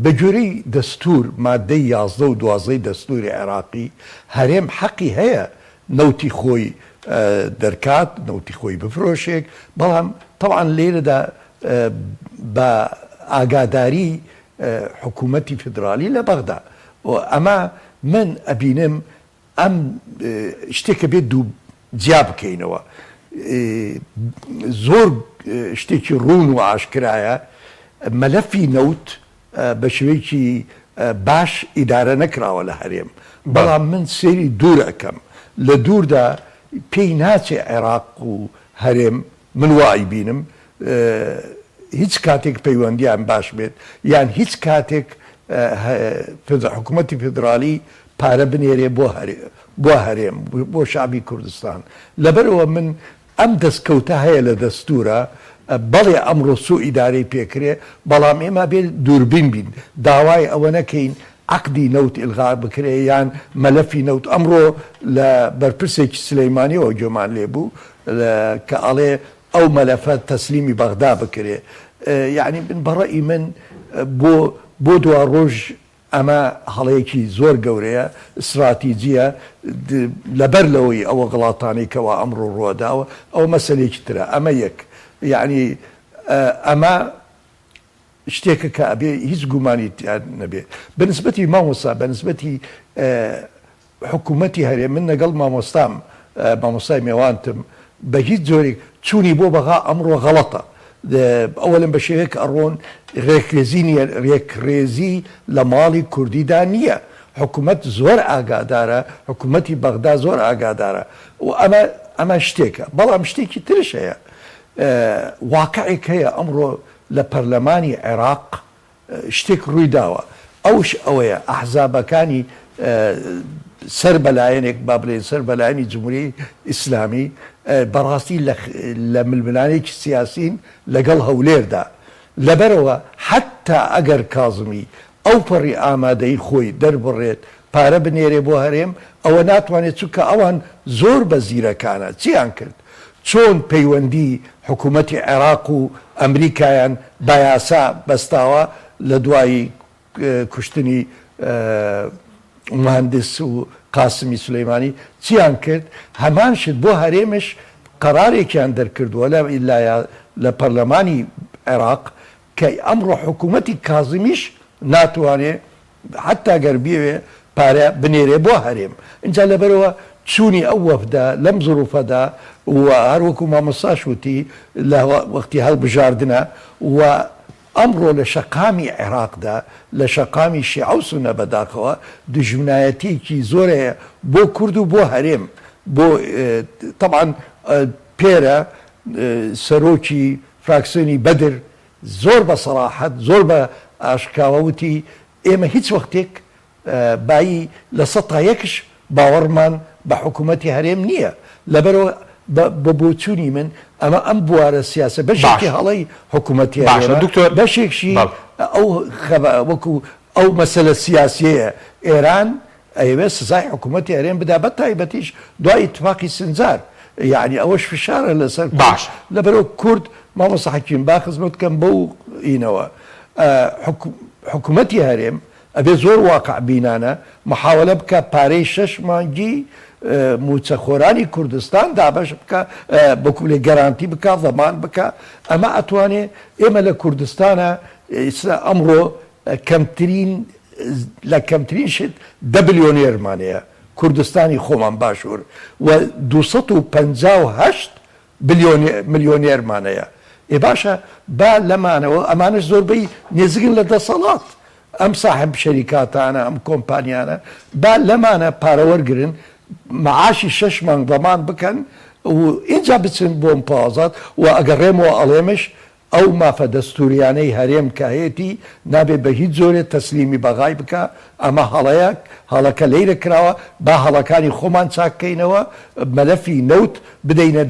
E: بە گوێرەی دەستوور ماددەی 11 و دوازدەی دەستووری عێراقی هەرێم حەقی هەیە نەوتی خۆی دەرکات، نەوتی خۆی بفرۆشێک، بەڵام تەبعەن لێرەدا بە ئاگاداری حکوومەتی فیدرالی لە بەغدا و ئەمە من ئەبینم ئەم شتێکە بێت دوو جیا بکەینەوە زۆر شتێکی ڕوون و ئاشکرایە مەلەفی نەوت بە شێوەیەکی باش ئیدارە نەکراوە لە هەرێم بەڵام من سێری دوور ئەکەم لە دووردا پێی ناچێ عێراق و هەرێم من وا ئەیبینم هیچ کاتێک پەیوەندیان باش بێت یان هیچ کاتێک حکوومەتی فیدرالی پارە بنێرێ بۆ بۆ هەرێم بۆ شعبی کوردستان لەبەرەوە من ئەم دەستکەوتە هەیە لە دەستورە بەڵێ ئەمڕۆ سوء ئیدارەی پێکرێ بەڵام ئێمە بێ دووربین بین داوای ئەوە نەکەین عەقدی نەوت ئیلغا بکرێ یان مەلەفی نەوت ئەمڕۆ لە بەرپرسێکی سلەیمانیەوە گوێمان لێ بوو کە ئەڵێ ئەو مەلەفە تەسلیمی بەغدا بکرێ یەعنی من بە ڕەئی من بۆ بۆ دواڕۆژ ئەمە هەڵەیەکی زۆر گەورەیە ئیستراتیجیە لەبەر لەوەی ئەوە غڵاتانەی کەوا ئەمڕۆ ڕوەداوە ئەوە مەسەلەیەکی ترە ئەمە یەک یەعنی ئەمە شتێکە کە ئەبێ هیچ گومانی تیا نەبێ بە نسبەتی مامۆستا بە نسبەتی حکوومەتی هەرێم من لەگەڵ مامۆستام مامۆستای مێوانتم بە هیچ جۆرێک چوونی بۆ بەغا ئەمڕۆ غەڵەتە ئەوەلەن بە شێوەیەک ئەڕۆن ڕێکرێزی نییە ڕێکرێزی لە ماڵی کوردیدا نییە حکوومەت زۆر ئاگادارە حکوومەتی بەغدا زۆر ئاگادارە و ئەمە ئەمە شتێکە بەڵام شتێکی ترش هەیە واقعێک هەیە ئەمڕۆ لە پەرلەمانی عێراق شتێک ڕوویداوە ئەوش ئەوەیە ئەحزابەکانی سەر بە لایەنێک با بڵێین سەر بە لایەنی جمهوری ئیسلامی بەڕاستی لە ململانێکی سیاسین لەگەڵ هەولێردا لەبەرئەوە حەتا ئەگەر کازمی ئەوپەڕی ئامادەیی خۆی دەربڕێت پارە بنێرێ بۆ هەرێم ئەوە ناتوانێت چونکە ئەوان زۆر بە زیرەکانە چیان کرد چۆن پەیوەندی حکومەتی عێراق و ئەمریکایان بە یاسا بەستاوە لە دوای کوشتنی موهەندس و قاسمی سولەیمانی چیان کرد هەمان شت بۆ هەرێمش قەرارێکیان دەرکردووە لە پەرلەمانی عێراق کە ئەمڕۆ حکوومەتی کازمیش ناتوانێ حەتا گەر بیەوێ پارە بنێرێ بۆ هەرێم. ئینجا لەبەرئەوە چوونی ئەو وەفدە لەم زروفەدا و هەر وەکوو مامۆستاش وتی لە وەختی هەڵبژاردنە و ئەمڕۆ لە شەقامی عێراقدا لە شەقامی شیعە و سوننە بەداخەوە دوژمنایەتییەکی زۆر هەیە بۆ کورد و بۆ هەرێم بۆ تەبعەن پێرە سەرۆکی فراکسیۆنی بەدر زۆر بە سەراحەت زۆر بە ئاشکاوە وتی ئێمە هیچ وەختێک بایی لە سەتا یەکش باوەڕمان بە حکوومەتی هەرێم نییە لەبەرئەوە بە بۆچوونی من ئەمە ئەم بوارە سیاسە بەشێکی هەڵەی حکوومەتی هەرێمە بەشێکشی ئەو وەکوو ئەو مەسەلە سیاسیەیە ئێران ئەیەوێت سزای حکوومەتی هەرێم بدا بە تایبەتیش دوای ئیتفاقی سنجار یەعنی ئەوەش فشارە لەسەر کورد
A: باشە.
E: لەبەرئەوە کورد مامۆستا حەکیم با خزمەت بکەم بەو ئینەوە حکوومەتی هەرێم ئەبێ زۆر واقع بینانە محاوەلە بکا پارەی شەش مانگی مووچەخۆرانی کوردستان دابەش بکا بکولێ گەرانتی بکا زەمان بکا ئەمە ئەتوانێ ئێمە لە کوردستانە ئیستا ئەمڕۆ کەمترین لە کەمترین شت دە بلیۆنێرمان هەیە کوردستانی خۆمان باشوور و 258 ملیۆنێرمان هەیە ئێ باشە با لەمانەوە ئەمانەش زۆربەی نێزگن لە دەسەڵات ئەم ساحب شەریکاتانە ئەم کۆمپانیانە با لەمانە پارە وەرگرن معاشی شەش مانگ ضمان بکەن و ئینجا بچن بۆ مفاوەزات و ئەگەڕێمەوە ئەڵێمش. ئەو مافە دەستوریانەی هەرێم کە هەیەتی نابێ بە هیچ جۆرێ تەسلیمی بەغای بکا، ئەمە هەڵەیە، هەڵەکە لەیرە کراوە، با هەڵەکانی خۆمان چاک کەینەوە، مەلەفی نەوت بدەینە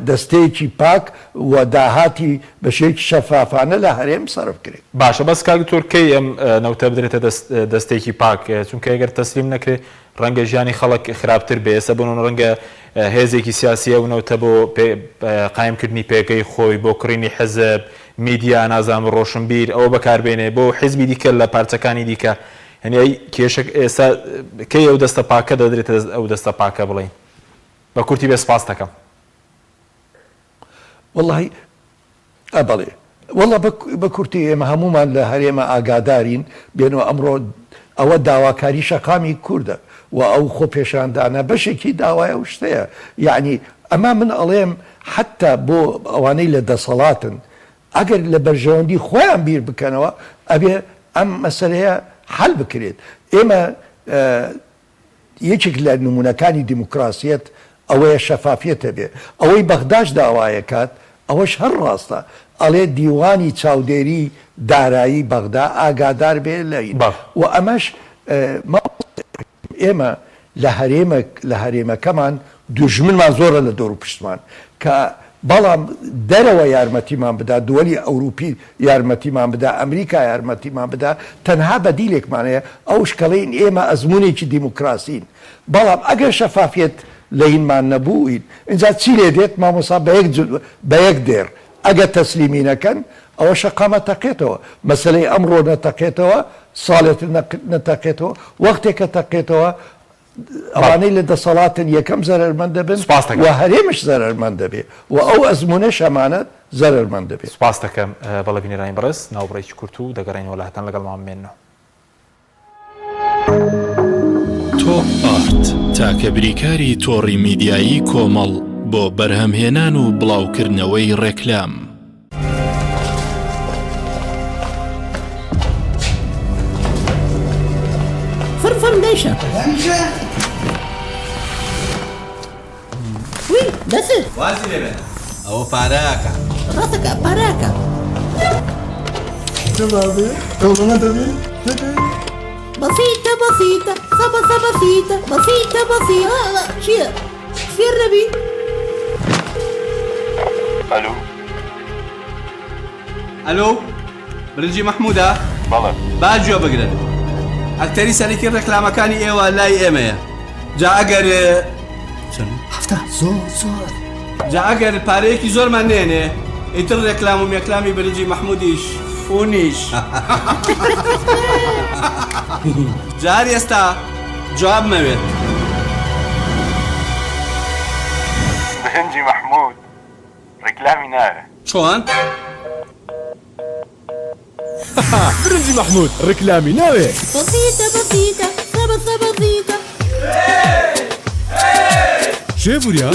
E: دەستەیەکی پاک و داهاتی بە شێوەیەکی شەفافانە لە هەرێم سەرف کرێ.
A: باشە بەس کاک دکتۆر کەی ئەم نەوتە بدرێتە دەست دەستەیەکی پاک؟ چونکە گەر تەسلیم نەکرێ ڕەنگە ژیانی خەڵک خراپتر بێ، ئێستا بۆ نمونە ڕەنگە هێزێکی سیاسی ئەو نەوتە بۆ قایمکردنی پێگەی خۆی، بۆ کڕینی حزب، میدیا، نازانم ڕۆشنبیر، ئەوە بەکاربێنێ بۆ حزبی دیکە لە پارچەکانی دیکە. یانی ئەی کێشە ئێستا کەی ئەو دەستە پاکە دەدرێتە دەست ئەو دەستە پاکە بڵێین؟ بە کورتی بێ سپاست دەکەم.
E: وەڵاهی ئە بەڵێ وەڵا بە کورتی ئێمە هەموومان لە هەرێمە ئاگادارین بێنەوە ئەمڕۆ ئەوە داواکاری شەقامی کوردە و ئەو خۆپێشاندانە بەشێکی داوای ئەو شتەیە یەعنی ئەما من ئەڵێم حەتتا بۆ ئەوانەی لە دەسەڵاتن ئەگەر لە بەرژەوەندی خۆیان بیر بکەنەوە ئەبێ ئەم مەسەلەیە حەل بکرێت ئێمە یەکێک لە نموونەکانی دیموکراسیەت ئەوەیە شەفافیەت هەبێ. ئەوەی بەغداش داوایەکات ئەوەش هەر ڕاستە. ئەڵێ دیوانی چاودێری دارایی بەغدا ئاگادار بێ لە و ئەمەش مامۆستا ئێمە لە هەرێمەک لە هەرێمەکەمان دوژمنمان زۆرە لە دەوروپشتمان کە بەڵام دەرەوە یارمەتیمان بدا، دوەلی ئەوروپی یارمەتیمان بدا، ئەمریکا یارمەتیمان بدا، تەنها بەدیلێکمان هەیە ئەوش کەڵێین ئێمە ئەزمونێکی دیموکراسین، بەڵام ئەگەر شەفافیەت لە هینمان نەبوو هین ئینجا چی لێ دێت مامۆستا بە یەک بە یەک دێڕ ئەگەر تەسلیمی نەکەن ئەوە شەقامە تەقێتەوە، مەسەلەی ئەمڕۆ نەتەقێتەوە ساڵێتر نەتەقێتەوە، وەختێکە تەقێتەوە ئەوانەی لە دەسەڵاتن یەکەم زەرەرمەند دەبن
A: سوپاست
E: و هەرێمش زەرەرمەند دەبێ و ئەو ئەزموونەش ئەمانە زەرەرمەند دەبێ.
A: سوپاست دەکەم. بەڵێ بینەرانی بەڕێز، ناوبڕێکی کورت و دەگەڕێینەوە لاتان لەگەڵمان بمێننەوە.
B: تۆپ ئارت، تاکە بریکاری تۆڕی میدیایی کۆمەڵ بۆ بەرهەمهێنان و بڵاوکردنەوەی ڕێکلام.
F: فڕ فڕ لێشە وی بەسە
G: وازی لێ بێنە ئەوە پارەکە
F: ڕاستەکە پارەکە بەسیتە بەسیتە سەبە سەبە سیتە بەسیتە بەسیتە چییە فێر نەبین
G: ئەلو ئەلۆ برنجی مەحموودە؟
H: بەڵێ.
G: با گوێ بگرن ئەکتەری سەرەکی ڕێکلامەکانی ئێوە لای ئێمەیە جا ئەگەر چەند؟
F: هەفتا زۆر زۆر
G: جا ئەگەر پارەیەکی زۆرمان نێنێ ئیتر ڕێکلام و مێکلامی برنجی مەحموودیش فونیش جا هەر ئێستا جواب مەوێت.
H: برنجی مەحموود ڕیکلامی ناوێ.
G: چۆن؟
I: برنجی مەحمود ڕیکلامی ناوێ.
F: بەسیتە بەسیتە سەبە سەبەسیتە.
I: شێف وریا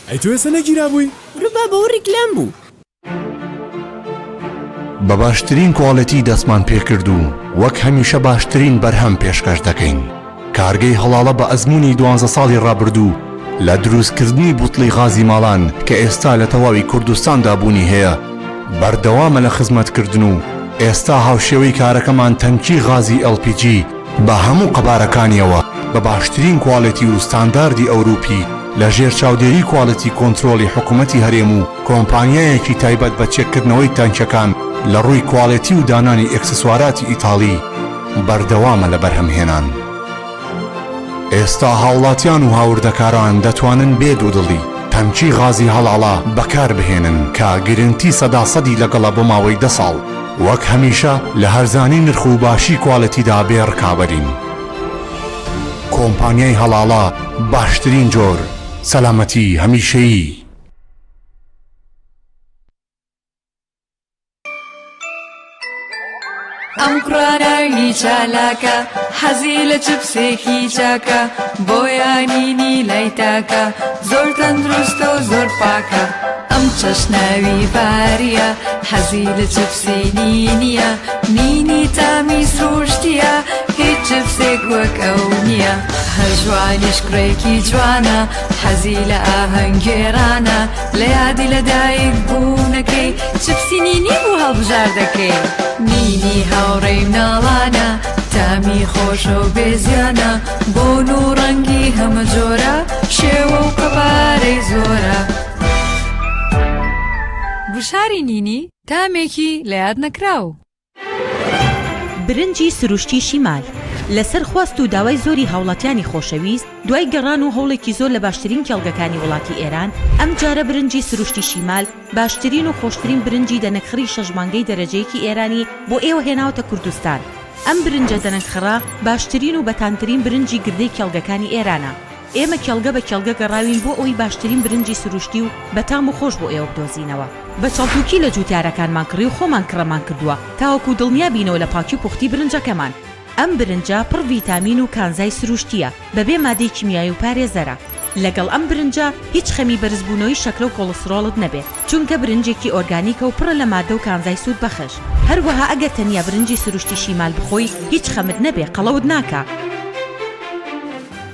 I: ئەی تۆ ئێستا نەگیرابووی؟
F: ورە بابە ئەوە ڕیکلام بوو.
J: بە باشترین کواڵێتی دەستمان پێکرد و وەک هەمیشە باشترین بەرهەم پێشکەش دەکەین. کارگەی هەڵاڵە بە ئەزموونی دوانزە ساڵی ڕابردوو لە دروستکردنی بوتڵی غازی ماڵان کە ئێستا لە تەواوی کوردستاندا بوونی هەیە بەردەوامە لە خزمەتکردن و ئێستا هاوشێوەی کارەکەمان تەنکی غازی LPG بە هەموو قەبارەکانیەوە بە باشترین کواڵێتی و ستانداردی ئەوروپی لە ژێر چاودێری کواڵێتی کۆنترۆڵی حکومەتی هەرێم و کۆمپانیایەکی تایبەت بە چێککردنەوەی تانکیەکان لە ڕووی کواڵێتی و دانانی ئێکسسواراتی ئیتاڵی بەردەوامە لە بەرهەمهێنان. ئێستا هاوڵاتیان و هاوردەکاران دەتوانن بێ دوودڵی تەنکی غازی هەڵاڵە بەکاربهێنن کە گرنتی سەدا سەدی لەگەڵە بۆ ماوەی دە ساڵ. وەک هەمیشە لە هەرزانی نرخ و باشی کوالێتیدا بێ ڕکابەرین. کۆمپانیای هەڵاڵە باشترین جۆر، سەلامەتی هەمیشەیی.
K: ئەم کوڕە ناوی چالاکە حەزی لە چپسێکی چاکە بۆیانینی لای تاکە زۆر تەندروستە و زۆر پاکە ئەم چەشناوی باریە حەزی لە چپسی نینیە نینی تامی سروشتیە هیچ. چپسێک وەک ئەو نییە. هەر جوانیش کوڕێکی جوانە، حەزی لە ئاهەنگ گێڕانە، لە یادی لە دایک بوونەکەی، چپسی نینی بوو هەڵبژاردەکەی. نینی هاوڕێی مناڵانە، تامی خۆشە و بێ زیانە، بۆن و ڕەنگی هەمە جۆرە، شێوە و قەبارەی زۆرە. گوشاری نینی تامێکی لە یاد نەکراو.
L: برنجی سروشتی شیمال لەسەر خواست و داوای زۆری هاوڵاتیانی خۆشەویست، دوای گەڕان و هەوڵێکی زۆر لە باشترین کێڵگەکانی وڵاتی ئێران، ئەمجارە برنجی سروشتی شیمال باشترین و خۆشترین برنجی دەنەکخڕی شەش مانگەی دەرەجەیەکی ئێرانی بۆ ئێوە هێناوەتە کوردستان. ئەم برنجە دەنەکخڕە باشترین و بەتامترین برنجی گردەی کێڵگەکانی ئێرانە. ئێمە کێڵگە بە کێڵگە گەڕاوین بۆ ئەوەی باشترین برنجی سروشتی و بەتام و خۆش بۆ ئێوە بدۆزینەوە. بە چەڵتوکی لە جوتیارەکانمان کڕی و خۆمان کڕەمان کردووە تاوەکو دڵنیا بینەوە لە پاکی و پوختی برنجەکەمان. ئەم برنجە پڕ ڤیتامین و کانزای سروشتییە بەبێ مادەی کیمیایی و پارێزەرە. لەگەڵ ئەم برنجە هیچ خەمی بەرزبوونەوەی شەکرە و کۆڵسترۆڵت نەبێ چونکە برنجێکی ئۆرگانیکە و پڕە لە مادە و کانزای سوودبەخش. هەروەها ئەگەر تەنیا برنجی سروشتی شیمال بخۆی هیچ خەمت نەبێ قەڵەوت ناکا.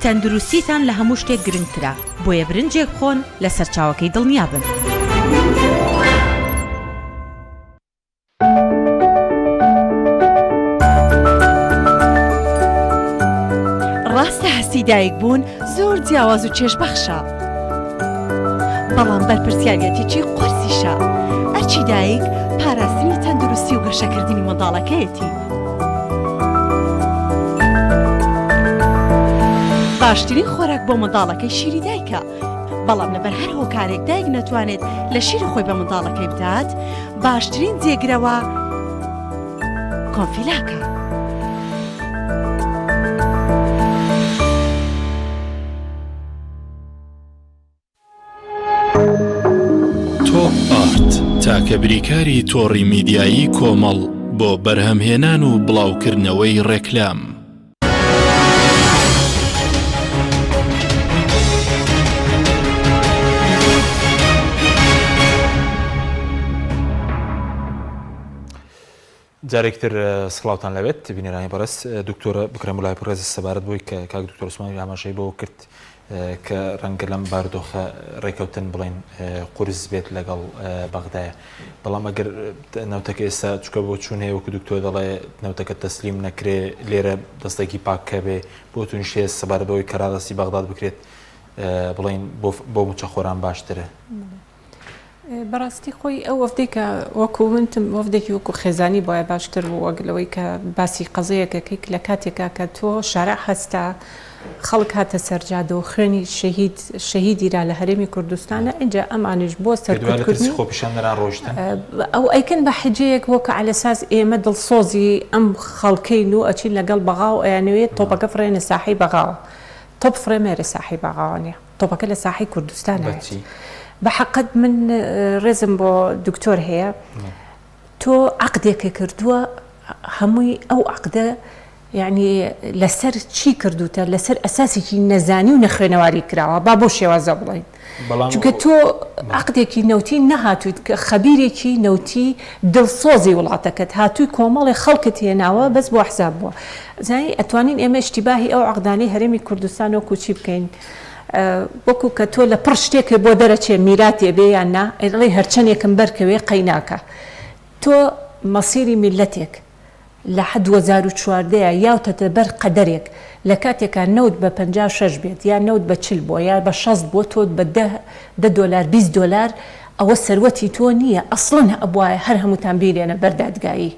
L: تەندروستیتان لە هەموو شتێک گرنگترە، بۆیە برنجێک بخۆن لە سەرچاوەکەی دڵنیابن.
M: ڕاستە هەستی دایک بوون زۆر جیاواز و چێژبەخشە، بەڵام بەرپرسیاریەتێکی قورسیشە. ئەرکی دایک پاراستنی تەندروستی و گەشەکردنی منداڵەکەیەتی. باشترین خۆراک بۆ منداڵەکەی شیری دایکە، بەڵام لەبەر هەر هۆکارێک دایک نەتوانێت لە شیری خۆی بە منداڵەکەی بدات، باشترین جێگرەوە کۆنفیلاکە.
B: تۆپ ئارت تاکە بریکاری تۆڕی میدیایی کۆمەڵ بۆ بەرهەمهێنان و بڵاوکردنەوەی ڕێکلام.
A: جارێکتر سڵاوتان لەبێت بینەرانی بەڕێز دکتۆرە بکرە مولای بەڕێز سەبارەت بۆی کە کاک دکتۆر عوسمانی ئاماژەی بۆ کرد کە ڕەنگە لەم بارودۆخە ڕێکەوتن بڵێن قورس بێت لەگەڵ بەغدایە بەڵام ئەگەر نەوتەکە ئێستا چکە بۆ چوون هەیە وەکو دکتۆر دەڵێ نەوتەکە تەسلیم نەکرێ لێرە دەستێکی پاککە بێ بۆ تونش هەیە سەبارەت بەوەی کە ڕادەستی بەغداد بکرێت بڵێن بۆ موچەخۆران باشترە.
D: بەڕاستی خۆی ئەو وەفدەی کە وەکو منتم وەفدێکی وەکو خێزانی بۆیە باشتر بوو وەک لەوەی کە باسی قەزەیەکەکەی لە کاتێکا کە تۆ شارع هەستا خەڵک هاتە سەرجادە و خوێنی شەهید شەهیدیرا لە هەرێمی کوردستانە ئینجا ئەمانیش بۆ سەرکوتکردنی
A: خۆپیشاندەران ڕۆیشتن
D: ئەو ئەیکەن بە حجەیەک بۆ کە عەلەساس ئێمە دڵسۆزی ئەم خەڵکەین و ئەچین لەگەڵ بەغا و ئەیانەوێت تۆپەکە فڕێنە ساحەی بەغاوە تۆپ فڕێ مەرە ساحەی بەغاوە نیە. تۆپەکە لە ساحەی کوردستان بەچی بە حەقت من ڕێزم بۆ دکتۆر هەیە تۆ عقدێکە کردووە هەمووی ئەو عقدە یعنی لەسەر چی کردوتە لەسەر ئەساسێکی نەزانی و نەخوێنەواری کراوە با بۆ شێوازە بڵین چونکە تۆ عقدێکی نەوتی نەهاتویت کە خەبیرێکی نەوتی دڵسۆزی وڵاتەکەت هاتووی کۆمەڵی خەڵکت هێناوە بەس بۆ حساب بووە زانی ئەتوانین ئێمە اشتباهی ئەو عقدانەی هەرێمی کوردستان وەکو چی بکەین وەکو کە تۆ لە پڕ شتێکت بۆ دەرەچێ میراتێ بێ یان نا ئەڵێی هەرچەنێکم بەرکەوێ قەیناکە تۆ مەسیری میللەتێک لە 2014 یاوتەتە بەر قەدەرێک لە کاتێکا نەوت بە 56 بێت یا نەوت بە 40 بووە یا بە 60 بووە تۆ بە دە دە دۆلار 20 دۆلار ئەوە سەروەتی تۆ نییە ئەسڵەن ئەبوایە هەر هەمووتان بیرێنە بەر دادگایی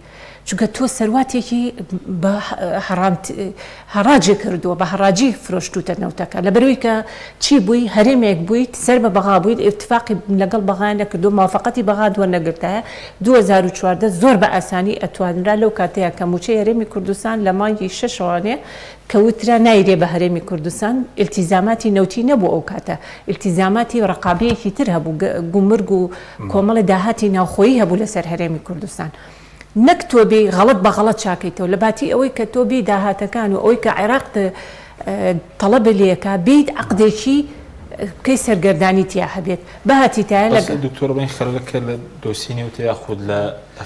D: چونکە تۆ سەرواتێکی بە هەڕام هەڕاجی کردووە بە هەڕاجی فرۆشتوتە نەوتەکە لەبەرەوەی کە چی بووی هەرێمێک بوویت سەر بە بەغا بوویت ئیتفاقی لەگەڵ بەغا نەکردو موافقەتی بەغات وەرنەگرتایە 2014 زۆر بە ئاسانی ئەتوانرا لەو کاتەیە کە موچەی هەرێمی کوردستان لە مانگی شەشەوانێ کە وترا نایرێ بە هەرێمی کوردستان ئیلتیزاماتی نەوتی نەبوو ئەو کاتە ئیلتیزاماتی ڕەقابەیەکی تر هەبوو گومرگ و کۆمەڵی داهاتی ناوخۆیی هەبوو لەسەر هەرێمی کوردستان نەک تۆ بێی غەڵەت بە غەڵەت چاکەیتەوە لە باتی ئەوەی کە تۆ بێی داهاتەکان و ئەوەی کە عێراق تەڵەبە لێکا بێیت عەقدێکی بکەی سەرگەردانی تیا هەبێت بهاتیتایە لە
A: دکتۆر بڵێن خەلەلەکە لە دۆسیەی نەوتە یاخود لە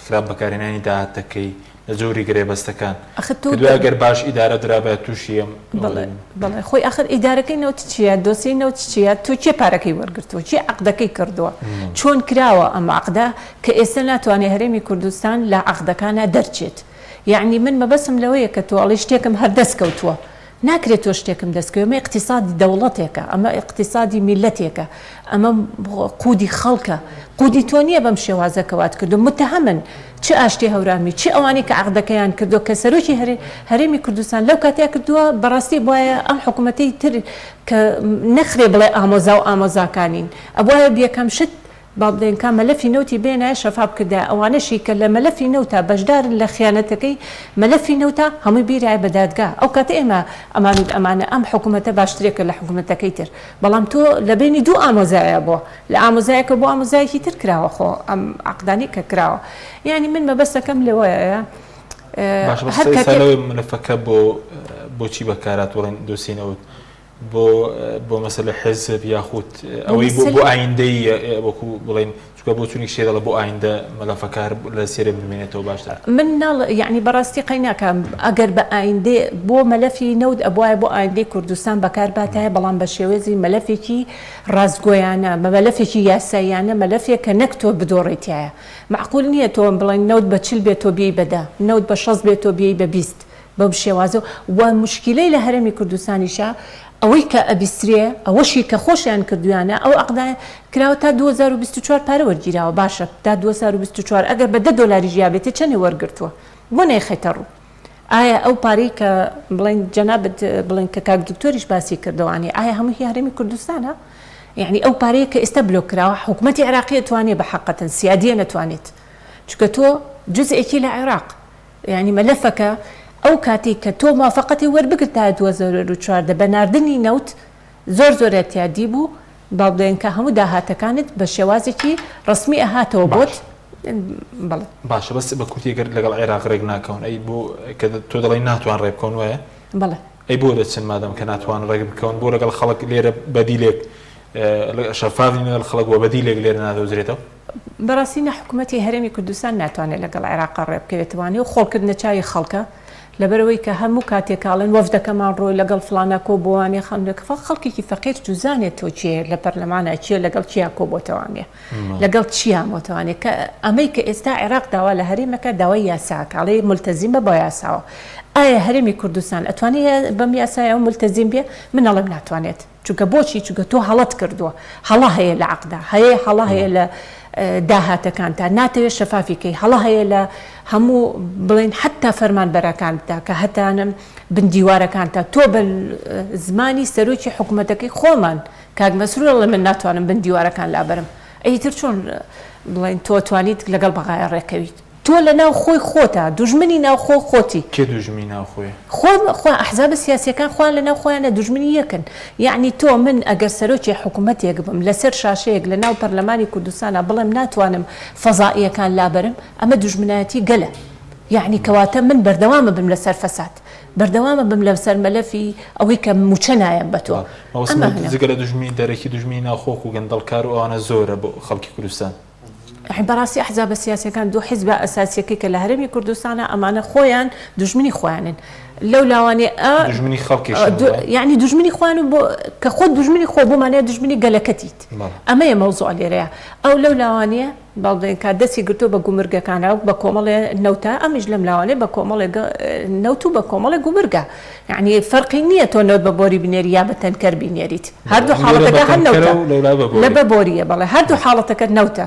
A: خراپ بەکارهێنانی داهاتەکەی؟ لە جۆری گرێبەستەکان کە دوای گەر باش ئیدارە درابایە تووشی ئەم
D: بەڵێ بەڵێ خۆی ئاخر ئیدارەکەی نەوت چییە دۆسیەی نەوت چییە تۆ کێ پارەکەی وەرگرتووە کێ عەقدەکەی کردووە چۆن کراوە ئەم عەقدە کە ئێستا ناتوانێ هەرێمی کوردستان لە عەقدەکانا دەرچێت یەعنی من مەبەستم لەوەیە کە تۆ ئەڵێی شتێکم هەر دەست کەوتووە ناکرێت تۆ شتێکم دەست کەوێ ئەمە ئیقتیسادی دەوڵەتێکە ئەمە ئیقتیسادی میللەتێکە ئەمە قودی خەڵکە قودی تۆ نییە بەم شێوازە کە وات کردووە متهەمن چ ئاشتی هەورامی چ ئەوانەی کە عەقدەکەیان کردووە کە سەرۆکی هەرێمی کوردستان لەو کاتەیا کردووە بەڕاستی بوایە ئەم حکومەتەی تر کە نەخرێ بڵێ ئامۆزا و ئامۆزاکانین ئەبوایە یەکەم شت با بڵێن کا مەلەفی نەوتی بێنایە شەفا بکردایە ئەوانەشی کە لە مەلەفی نەوتا بەشدارن لە خیانەتەکەی مەلەفی نەوتا هەمووی بیرایە بە دادگا ئەو کاتە ئێمە ئەمانوت ئەمانە ئەم حکومەتە باشترێکە لە حکومەتەکەی تر بەڵام تۆ لە بەینی دوو ئامۆزایە بۆ لە ئامۆزایەکە بۆ ئامۆزایەکی تر کراوە خۆ ئەم عەقدانەی کە کراوە یانی من مەبەستەکەم لەوەیە
A: باشە بەس هەر ئێستا کاتێک لەوەی مەلەفەکە بۆ بۆچی بەکارات بڵێن دۆسیەی نەوت بۆ بۆ مەسەلە حزب یاخود ئەوەی بۆ بۆ ئایندەی وەکو بڵێن چونکە بۆ چونێک شێ دەڵێ بۆ ئایندە مەلەفەکە هەر لە سێرە بمێنێتەوە باشترە.
D: من ناڵ یەعنی بەڕاستی قەی ناکەم ئەگەر بە ئایندەی بۆ مەلەفی نەوت ئەبوایە بۆ ئایندەی کوردستان بەکار باتایە بەڵام بە شێوەزی مەلەفێکی ڕاستگۆیانە بە مەلەفێکی یاساییانە مەلەفێک کە نەک تۆ بدۆڕێی تیایا مەعقول نییە تۆ بڵێن نەوت بە 40 بێ تۆ بیەی بە دە نەوت بە 60 بێ تۆ بیەی بە 20 بەم شێوازە و موشکیلەی لە هەرێمی کوردستانیشا ئەوەی کە ئەبیسترێ ئەوەشی کە خۆشیان کردویانە ئەو عەقدە کراوە تا 2024 پارە وەرگیراوە باشە تا 2024 ئەگەر بە دە دۆلاریش یابێتێ چەنێ وەرگرتووە بۆ نەیخەیتە ڕوو ئایا ئەو پارەی کە بڵێن جەنابت بڵێن کە کاک دکتۆریش باسی کردەوانی ئایا هەموو هی هەرێمی کوردستانە یعنی ئەو پارەیە کە ئێستا بلۆک کراوە حکومەتی عێراقی ئەتوانێ بە حەقەتەن سیادیە نەتوانێت چونکە تۆ جزئێکی لە عێراق یانی مەلەفەکە ئەو کاتەی کە تۆ موافەقەتی وەربگرتایە 2014 بە ناردنی نەوت زۆر زۆر ئێعتیادی بوو با بڵێن کە هەموو داهاتەکانت بە شێوازێکی ڕەسمی ئەهاتەوە بۆت
A: باش
D: بەڵێ.
A: باشە بەس بە کورتی گەر لەگەڵ عێراق ڕێک ناکەون ئەی بۆ کە تۆ دەڵێی ناتوان ڕێ بکەون وایە؟
D: بەڵێ.
A: ئەی بۆ دەچن مادام کە ناتوان ڕێک بکەون بۆ لەگەڵ خەڵک لێرە بەدیلێک شەفاف نین لەگەڵ خەڵک وە بەدیلێک لێرە نادۆزرێتەوە؟
D: بەڕاستی نە حکومەتی هەرێمی کوردستان ناتوانێت لەگەڵ عێراقا ڕێبکەوێتوانێ و خۆڵکردنە چاوی خەڵکە لەبەرئەوەی کە هەموو کاتێک ئەڵێن وەفدەکەمان ڕۆی لەگەڵ فڵانە کۆبۆوانێ خەڵک خەڵکێکی فەقیر چوزانێت تۆ کێ لە پەرلەمانە کێ لەگەڵ کیا کۆبۆتەوانێ لەگەڵ چیا مۆتەوانێ کە ئەمەی کە ئێستا عێراق داوا لە هەرێمەکە داوای یاساکە ئەڵێ ملتەزیمە بە یاساوە ئایا هەرێمی کوردستان ئەتوانێ بەم یاسایەوە ملتەزیم بێ من ئەڵێم ناتوانێت چونکە بۆچی چونکە تۆ هەڵەت کردووە هەڵە هەیە لە عەقدا هەیە هەڵە هەیە لە داهاتەکانتا ناتەوێت شەفافی کەی هەڵە هەیە لە هەموو بڵێن حتا فەرمانبەرەکانتا کە هەتانم بن دیوارەکانتا تۆ بە زمانی سەرۆکی حکوومەتەکەی خۆمان کاک مەسرور ئەڵێ من ناتوانم بن دیوارەکان لابەرم ئیتر چۆن بڵێن تۆ توانیت لەگەڵ بەغایە ڕێکەویت تۆ لە ناو خۆی خۆتا دوژمنی ناو خۆ خۆتی.
A: کێ دوژمنی ناو خۆیە؟
D: خۆ خۆ ئەحزابە سیاسیەکان خۆیان لە ناو خۆیانا دوژمنی یەکن یەعنی تۆ من ئەگەر سەرۆکی حکومەتێک بم لە سەر شاشەیەک لە ناو پەرلەمانی کوردستانا بڵێم ناتوانم فەزائیەکان لابەرم ئەمە دوژمنایەتی گەلە یەعنی کەواتە من بەردەوام ئەبم لە سەر فەساد بەردەوام ئەبم لە سەر مەلەفی ئەوەی کە موچە نایەم بە تۆ
A: مەبەستم
D: ئەمە هەنە.
A: جگە لە دوژمنی دەرەکی دوژمنی ناوخۆ وەکو گەندەڵکار و ئەوانە زۆرە بۆ خەڵکی کوردستان.
D: بەڕاستی ئەحزابە سیاسیەکان دوو حیزبە ئەساسیەکەی کە لە هەرێمی کوردستانە ئەمانە خۆیان دوژمنی خۆیانن لەو لاوانێ ئە
A: دوژمنی خەڵکیشن وایە؟
D: یعنی دوژمنی خۆیان و بۆ کە خۆت دوژمنی خۆ بۆ مانای دوژمنی گەلەکەتیت ئەمەیە مەوزوع لێرەیە ئەو لەو لاوانەیە با بڵێن کە دەستی گرتووە بە گومرگەکانە و بە کۆمەڵێ نەوتە ئەمیش لەم لاوانەیە بە کۆمەڵێ نەوت و بە کۆمەڵێ گومرگە یعنی فەرقی نییە تۆ نەوت بە بۆری بنێری یا بە تەنکەر بینێریت هەردوو حاڵەتەکە هەر نەوتە لە بە بۆریە بەڵێ هەردوو حاڵەتەکە نەوتە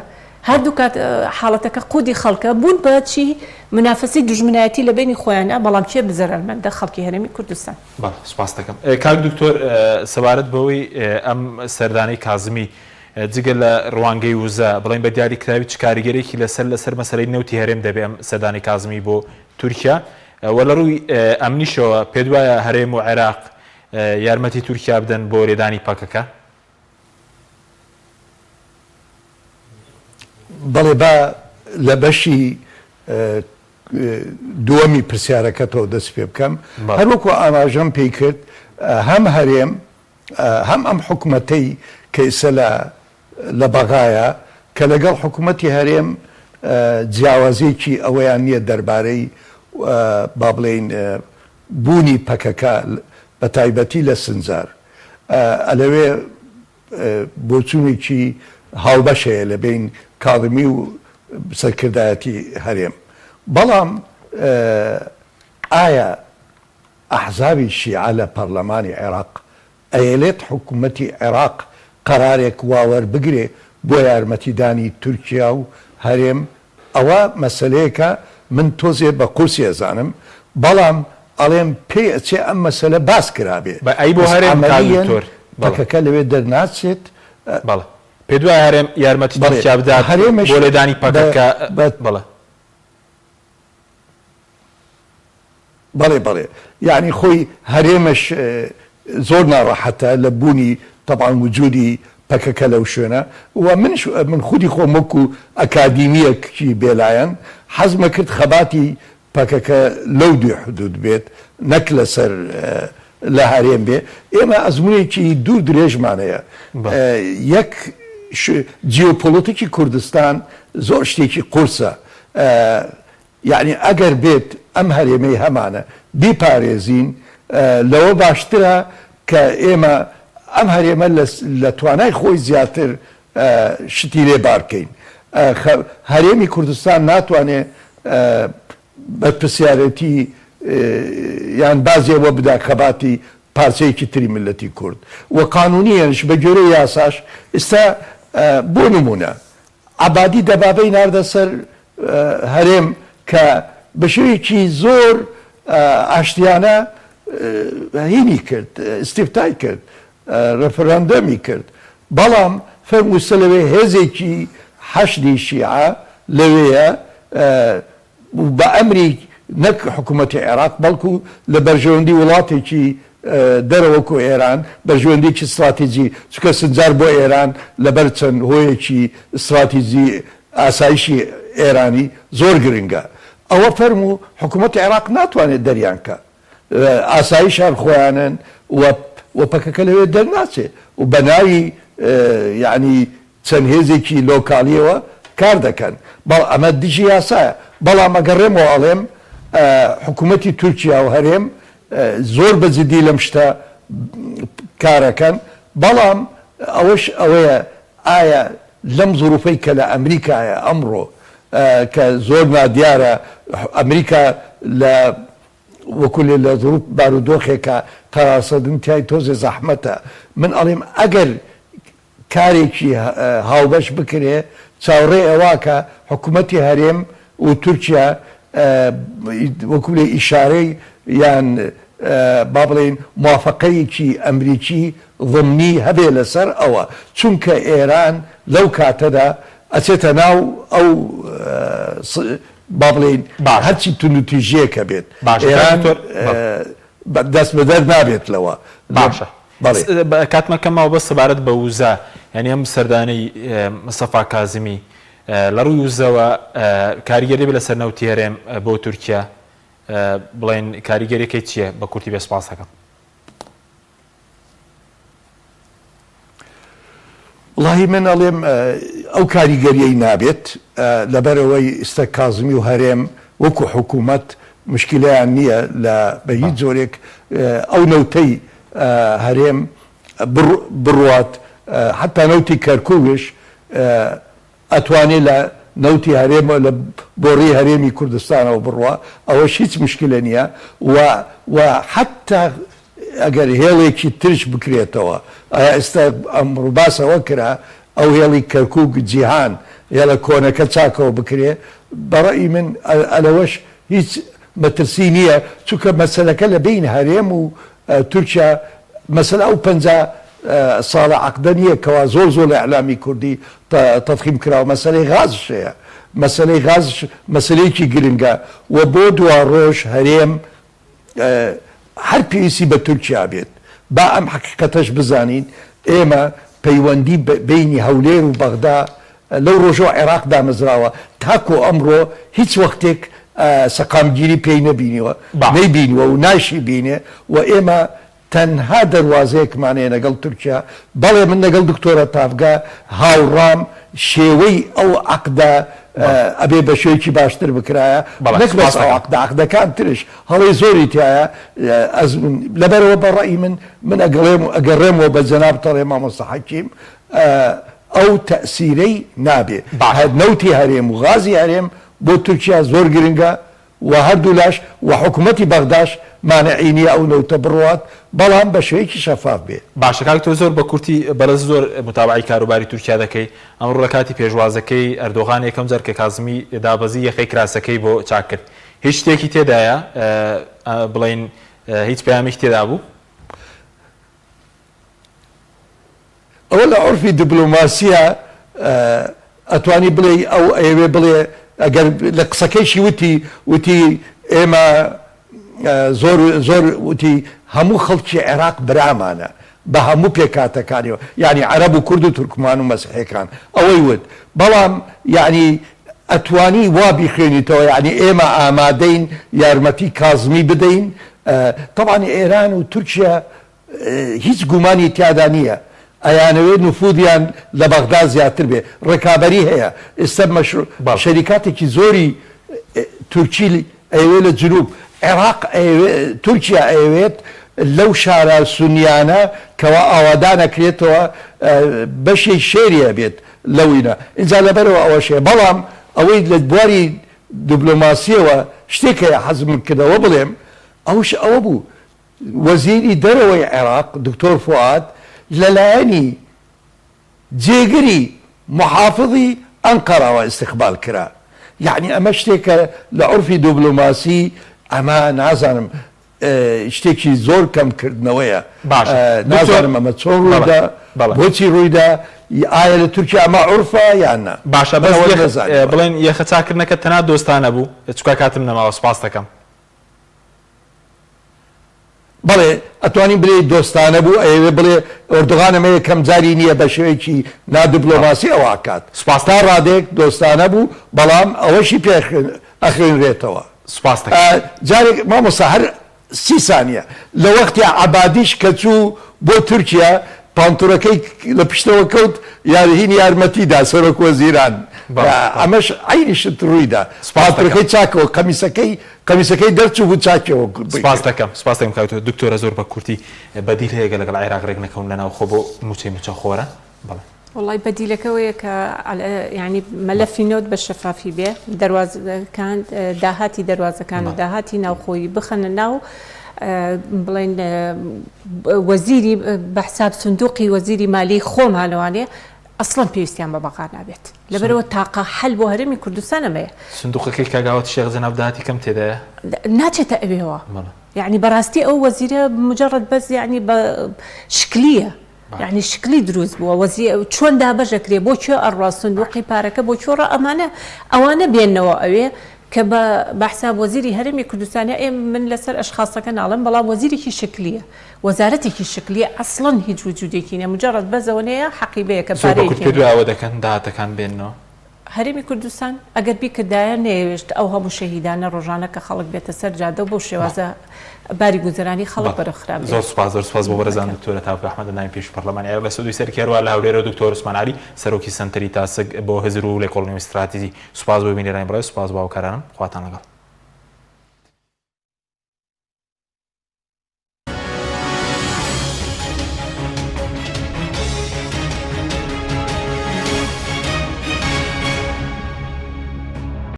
D: هەردوو کات حاڵەتەکە قودی خەڵکە بوون بە چی منافەسی دوژمنایەتی لە بەینی خۆیانە بەڵام کێ زەرەرمەندە خەڵکی هەرێمی کوردستان.
A: بەڵێ سوپاست دەکەم کاک دکتۆر سەبارەت بەوەی ئەم سەردانەی کازمی جگە لە ڕوانگەی وزە بڵێن بە دیاریکراوی چ کاریگەرێکی لەسەر لەسەر مەسەلەی نەوتی هەرێم دەبێ ئەم سەردانی کازمی بۆ تورکیا و لە ڕووی ئەمنیشەوە پێت وایە هەرێم و عێراق یارمەتی تورکیا بدەن بۆ لێدانی پەکەکە؟
E: بەڵێ با لە بەشی دووەمی پرسیارەکەتەوە دەست پێ بکەم. هەروەکو ئاماژەم پێی کرد هەم هەرێم هەم ئەم حکومەتەی کە ئیستا لە لە بەغایە کە لەگەڵ حکومەتی هەرێم جیاوازیەکی ئەوەیان نیە دەربارەی. با بڵێین بوونی پەکەکە بە تایبەتی لە سنجار ئەلەوێ بۆچوونێکی هاوبەش هەیە لە بەین کاظمی و سەرکردایەتی هەرێم بەڵام ئایا ئەحزابی شیعە لە پەرلەمانی عێراق ئەیەلێت حکومەتی عێراق قەرارێک وا وەربگرێ بۆ یارمەتیدانی تورکیا و هەرێم ئەوە مەسەلەیەکە من تۆزێ بە قورسی ئەزانم بەڵام ئەڵێم پێی ئەچێ ئەم مەسەلە باس کرابێ
A: بە ئەی بۆ
E: بەس
A: هەرێم کاک
E: عەمەلیەن
A: دکتۆر بەڵێ.
E: پەکەکە لەوێ دەرناچێت
A: بەڵێ پێت وایە هەرێم یارمەتی
E: بەڵێ
A: تورکیا بدات
E: هەرێمش
A: بۆ لێدانی
E: بە
A: پەکەکە
E: بە
A: بەڵێ.
E: بەڵێ بەڵێ یەعنی خۆی هەرێمش زۆر ناڕەحەتە لە بوونی تەبعەن وجودی پەکەکە لەو شوێنە و منش من خودی خۆم وەکو ئەکادیمیەکی بێلایەن حەزمەکرد خەباتی پەکەکە لەو دوی حدود بێت نەک لەسەر لە هەرێم بێ ئێمە ئەزمونێکی دوور درێژمان هەیە یەک جیۆپۆلۆتیکی کوردستان زۆر شتێکی قورسە یەعنی ئەگەر بێت ئەم هەرێمەی هەمانە بیپارێزین لەوە باشترە کە ئێمە ئەم هەرێمە لە توانای خۆی زیاتر شتی لێ بار بکەین. هەرێمی کوردستان ناتوانێ بەرپرسیارێتی یان بازی ئەوە بدا خەباتی پارچەیەکی تری میللەتی کورد و قانونیەنش بە گوێرەی یاساش ئیستا بۆ نمونە عەبادی دەبابەی ناردە سەر هەرێم کە بە شێوەیەکی زۆر ئاشتیانە هینی کرد، ئیستیفتای کرد، رفراندۆمی کرد، بەڵام فەرموو لەوێ هێزێکی حەشدی شیعە لەوێیە و بە ئەمری نەک حکوومەتی عێراق بەڵکو لە بەرژەوەندی وڵاتێکی دەرەوە وەکو ئێران بەرژەوەندیەکی ستراتیجی چونکە سنجار بۆ ئێران لەبەر چەند هۆیەکی ستراتیجی ئاسایشی ئێرانی زۆر گرنگە ئەوە فەرموو حکوومەتی عێراق ناتوانێت دەریان کا ئاسایش هەر خۆیانن و و پەکەکە لەوێ دەرناچێ و بە ناوی یەعنی چەند هێزێکی لۆکالیەوە کار دەکەن بەڵ ئەمە دژی یاسایە بەڵام ئەگەڕێمەوە ئەڵێم حکوومەتی تورکیا و هەرێم زۆر بە جدی لەم شتە کارەکەن بەڵام ئەوەش ئەوەیە ئایا لەم زروفەی کە لە ئەمریکایە ئەمڕۆ کە زۆر نادیارە ئەمریکا لە وەکو لێ لە زروف بارودۆخێکە قەرارسەدن تای تۆزێ زەحمەتە من ئەڵێم ئەگەر کارێکی هاوبەش بکرێ چاوڕێ ئەوە کە حکومەتی هەرێم و تورکیا وەکو بلێ ئیشارەی یان با بڵێین موافەقەیەکی ئەمریکی ضمنی هەبێ لەسەر ئەوە چونکە ئێران لەو کاتەدا ئەچێتە ناو ئەو با بڵێین هەرچی توندوتیژیەک هەبێت ئێران دەست بەدەر نابێت لەوە.
A: باشە
E: بەڵێ.
A: کاتمان کەم ماوە بەس سەبارەت بە وزە یانی ئەم سەردانەی مستەفا کازمی لە ڕووی وزەوە کاریگەری دەبێت لەسەر نەوتی هەرێم بۆ تورکیا بڵێن کاریگەریەکەی چییە بە کورتی بێ سپاس دەکەم.
E: وەڵاهی من ئەڵێم ئەو کاریگەریەی نابێت لەبەرئەوەی ئیستا کازمی و هەرێم وەکو حکومەت مشکیلەیان نییە لە بە هیچ جۆرێک ئەو نەوتەی هەرێم بڕوات حتا نەوتی کەرکوکش ئەتوانێ لە نەوتی هەرێم لە بۆڕی هەرێمی کوردستانەوە بڕوا ئەوەش هیچ مشکلە نییە و و حتا ئەگەر هێڵێکی ترش بکرێتەوە ئایا ئێستا ئەمڕۆ باس ئەوە کرا ئەو هێڵی کەرکوک جیهان هێڵە کۆنەکە چاکەوە بکرێ بەڕەئی من ئەلەوەش هیچ مەترسی نییە چونکە مەسەلەکە لە بەین هەرێم و تورکیا مەسەلە ئەو 50 ساڵە عەقدە نییە کەوا زۆر زۆر لە ئیعلامی کوردی تەضخیم کراوە مەسەلەی غازش هەیە مەسەلەی غازش مەسەلەیەکی گرنگە و بۆ دواڕۆژ هەرێم هەر پێویستی بە تورکیا بێت. با ئەم حەقیقەتەش بزانین ئێمە پەیوەندی بەینی هەولێر و بەغدا لەو ڕۆژەوە عێراق دامەزراوە تاکۆ ئەمڕۆ هیچ وەختێک سەقامگیری پێی نەبینیوە نەیبینیوە و ناشی بینێ و ئێمە تەنها دەروازەیەکمان هەیە لەگەڵ تورکیا، بەڵێ من لەگەڵ دکتۆرە تاڤگە هاوڕام شێوەی ئەو عەقدە. ئەبێ بە شێوەیەکی باشتر بکرایە نەک بەس ئەو عەقدە عەقدەکان ترش هەڵەی زۆری تیایە ئەزمون لەبەرەوە بە ڕەئی من من ئەگەڵێم و ئەگەڕێمەوە بە جەنابت ئەڵێم مامۆستا حەکیم ئەو تەئسیرەی نابێ نەوتی هەرێم و غازی هەرێم بۆ تورکیا زۆر گرنگە و هەردوولاش و حکومەتی بەغداش مانعی نیە ئەو نەوتە بڕوات بەڵام بە شێوەیەکی شەفاف بێ.
A: باشە کاک تۆ زۆر بە کورتی بەڕێز زۆر متابەعەی کاروباری تورکیا دەکەی ئەمڕۆ لە کاتی پێشوازەکەی ئەردۆغان یەکەم جار کە کازمی دابەزی یەخەی کراسەکەی بۆ چاک کرد هیچ شتێکی تێدایە بڵێین هیچ پەیامێکی تێدا بوو؟
E: ئەوە لە عورفی دبلۆماسیە ئەتوانی بڵێی ئەو ئەیەوێ بڵێ ئەگەر لە قسەکەیشی وتی وتی ئێمە زۆر زۆر وتی هەموو خەڵکی عێراق برامانە بە هەموو پێکهاتەکانیەوە یعنی عەرەب و کورد و تورکمان و مەسیحیەکان ئەوەی وت بەڵام یعنی ئەتوانی وا بیخوێنیتەوە یعنی ئێمە ئامادەین یارمەتی کازمی بدەین تەبعەن ئێران و تورکیا هیچ گومانی تیادا نییە ئەیانەوێت نفوذیان لە بەغدا زیاتر بێ، ڕکابەری هەیە، ئێستا مەشروع شەریکاتێکی زۆری تورکی ئەیەوێت لە جنوب عێراق ئەیەوێت تورکیا ئەیەوێت لەو شارە سونیانە کەوا ئاوادان ئەکرێتەوە بەشێک شێری هەبێت لەوینە ئینجا لەبەرئەوە ئەوەش هەیە بەڵام ئەوەی لە بواری دبلۆماسیەوە شتێک هەیە حەزم کردەوە بڵێم ئەوش ئەوە بوو وەزیری دەرەوەی عێراق دکتۆر فوئاد لەلایەنی جێگری موحافزی ئەنقەرەوە ئیستیقبال کرا. یەعنی ئەمە شتێکە لە عورفی دبلۆماسی ئەمە نازانم شتێکی زۆر کەم کردنەوەیە.
A: باشە دکتۆر
E: نازانم ئەمە چۆن ڕوویدا، بۆچی ڕوویدا، ئایا لە تورکیا ئەمە عورفە یان نا؟
A: باشە بەس بڵێن یەخە چاکردنەکە تەنها دۆستانە بوو؟ چونکە کاتم نەماوە سوپاست دەکەم.
E: بەڵێ ئەتوانین بلێی دۆستانە بوو، ئەیەوێ بڵێ ئۆردوغان ئەمە یەکەم جاری نییە بە شێوەیەکی نادبلۆماسی ئەوە ئەکات.
A: سوپاس
E: تا ڕادەیەک دۆستانە بوو، بەڵام ئەوەشی پێ ئەخوێنرێتەوە.
A: سوپاس دەکەم.
E: جارێک مامۆستا هەر سی سانیە، لە وەختی عەبادیش کە چوو بۆ تورکیا پانتورەکەی لە پشتەوە کەوت یار هین یارمەتی دا سەرۆک وەزیران ئەمەش عەینی شت ڕووی دا پانتورەکەی چاکەوە قەمیسەکەی قەمیسەکەی دەرچوو بوو چاکیەوە
A: سپاس دەکەم سپاس دەکەم کاک دکتۆرە زۆر بە کورتی بەدیل هەیە گەر لەگەڵ عێراق رێک نەکەون لە ناوخۆ بۆ موچەی موچە خۆران بەڵێ.
D: وەڵای بەدیلەکە ئەوەیە کە یانی مەلەفی نەوت بە شەفافی بێ دەروازەکان داهاتی دەروازەکان و داهاتی ناوخۆیی بخەنە ناو بڵێن وەزیری بە حساب سندوقی وەزیری مالی خۆمانەوانێ ئەسڵەن پێویستیان بە بەغا نابێت لەبەرئەوە تاقە حەل بۆ هەرێمی کوردستان ئەمەیە.
A: سندوقەکەی کاک ئاوات شێخ جەناب داهاتی کەم تێدایە؟
D: ناچێتە ئەوێوە یەعنی بەڕاستی ئەو وەزیرە مجەڕەد بەس یەعنی بە شکلیە یەعنی شکلی دروست بووە وەزی چۆن دابەش ئەکرێ بۆ کوێ ئەڕوا سندوقی پارەکە بۆ کوێ ڕا ئەمانە ئەوانە بێنەوە ئەوێ کە بە بە حساب وەزیری هەرێمی کوردستان ئێ من لەسەر ئەشخاصەکە ناڵێم بەڵام وەزیرێکی شکلیە وەزارەتێکی شکلیە ئەسڵەن هیچ وجودێکی نیە مجەڕەد بەس ئەوەنەیە حەقیبەیەکە
A: زۆر بە کورت
D: پارەیەکی
A: پێت وایە ئەوە دەکەن داهاتەکان بێننەوە؟
D: هەرێمی کوردستان ئەگەر بیکردایە نەیەوێشت ئەو هەموو شەهیدانە ڕۆژانە کە خەڵک بێتە سەر جادە و بەو شێوازە باری گوزەرانی خەڵک بەرەو خراپ
A: زۆر سوپاس زۆر سوپاس بۆ بەڕێزان دکتۆرە تاوک ئەحمەد ئەندامی پێشووی پەرلەمانی عێراق لە سعودی سەرەکی هەروەها لە هەولێرەوە دکتۆر عوسمان عەلی سەرۆکی سەنتەری تاسک بۆ هزر و لێکۆڵینەوەی ستراتیجی سوپاس بۆ بینەرانی بەڕێز سوپاس بۆ هاوکارانم خواتان لەگەڵ.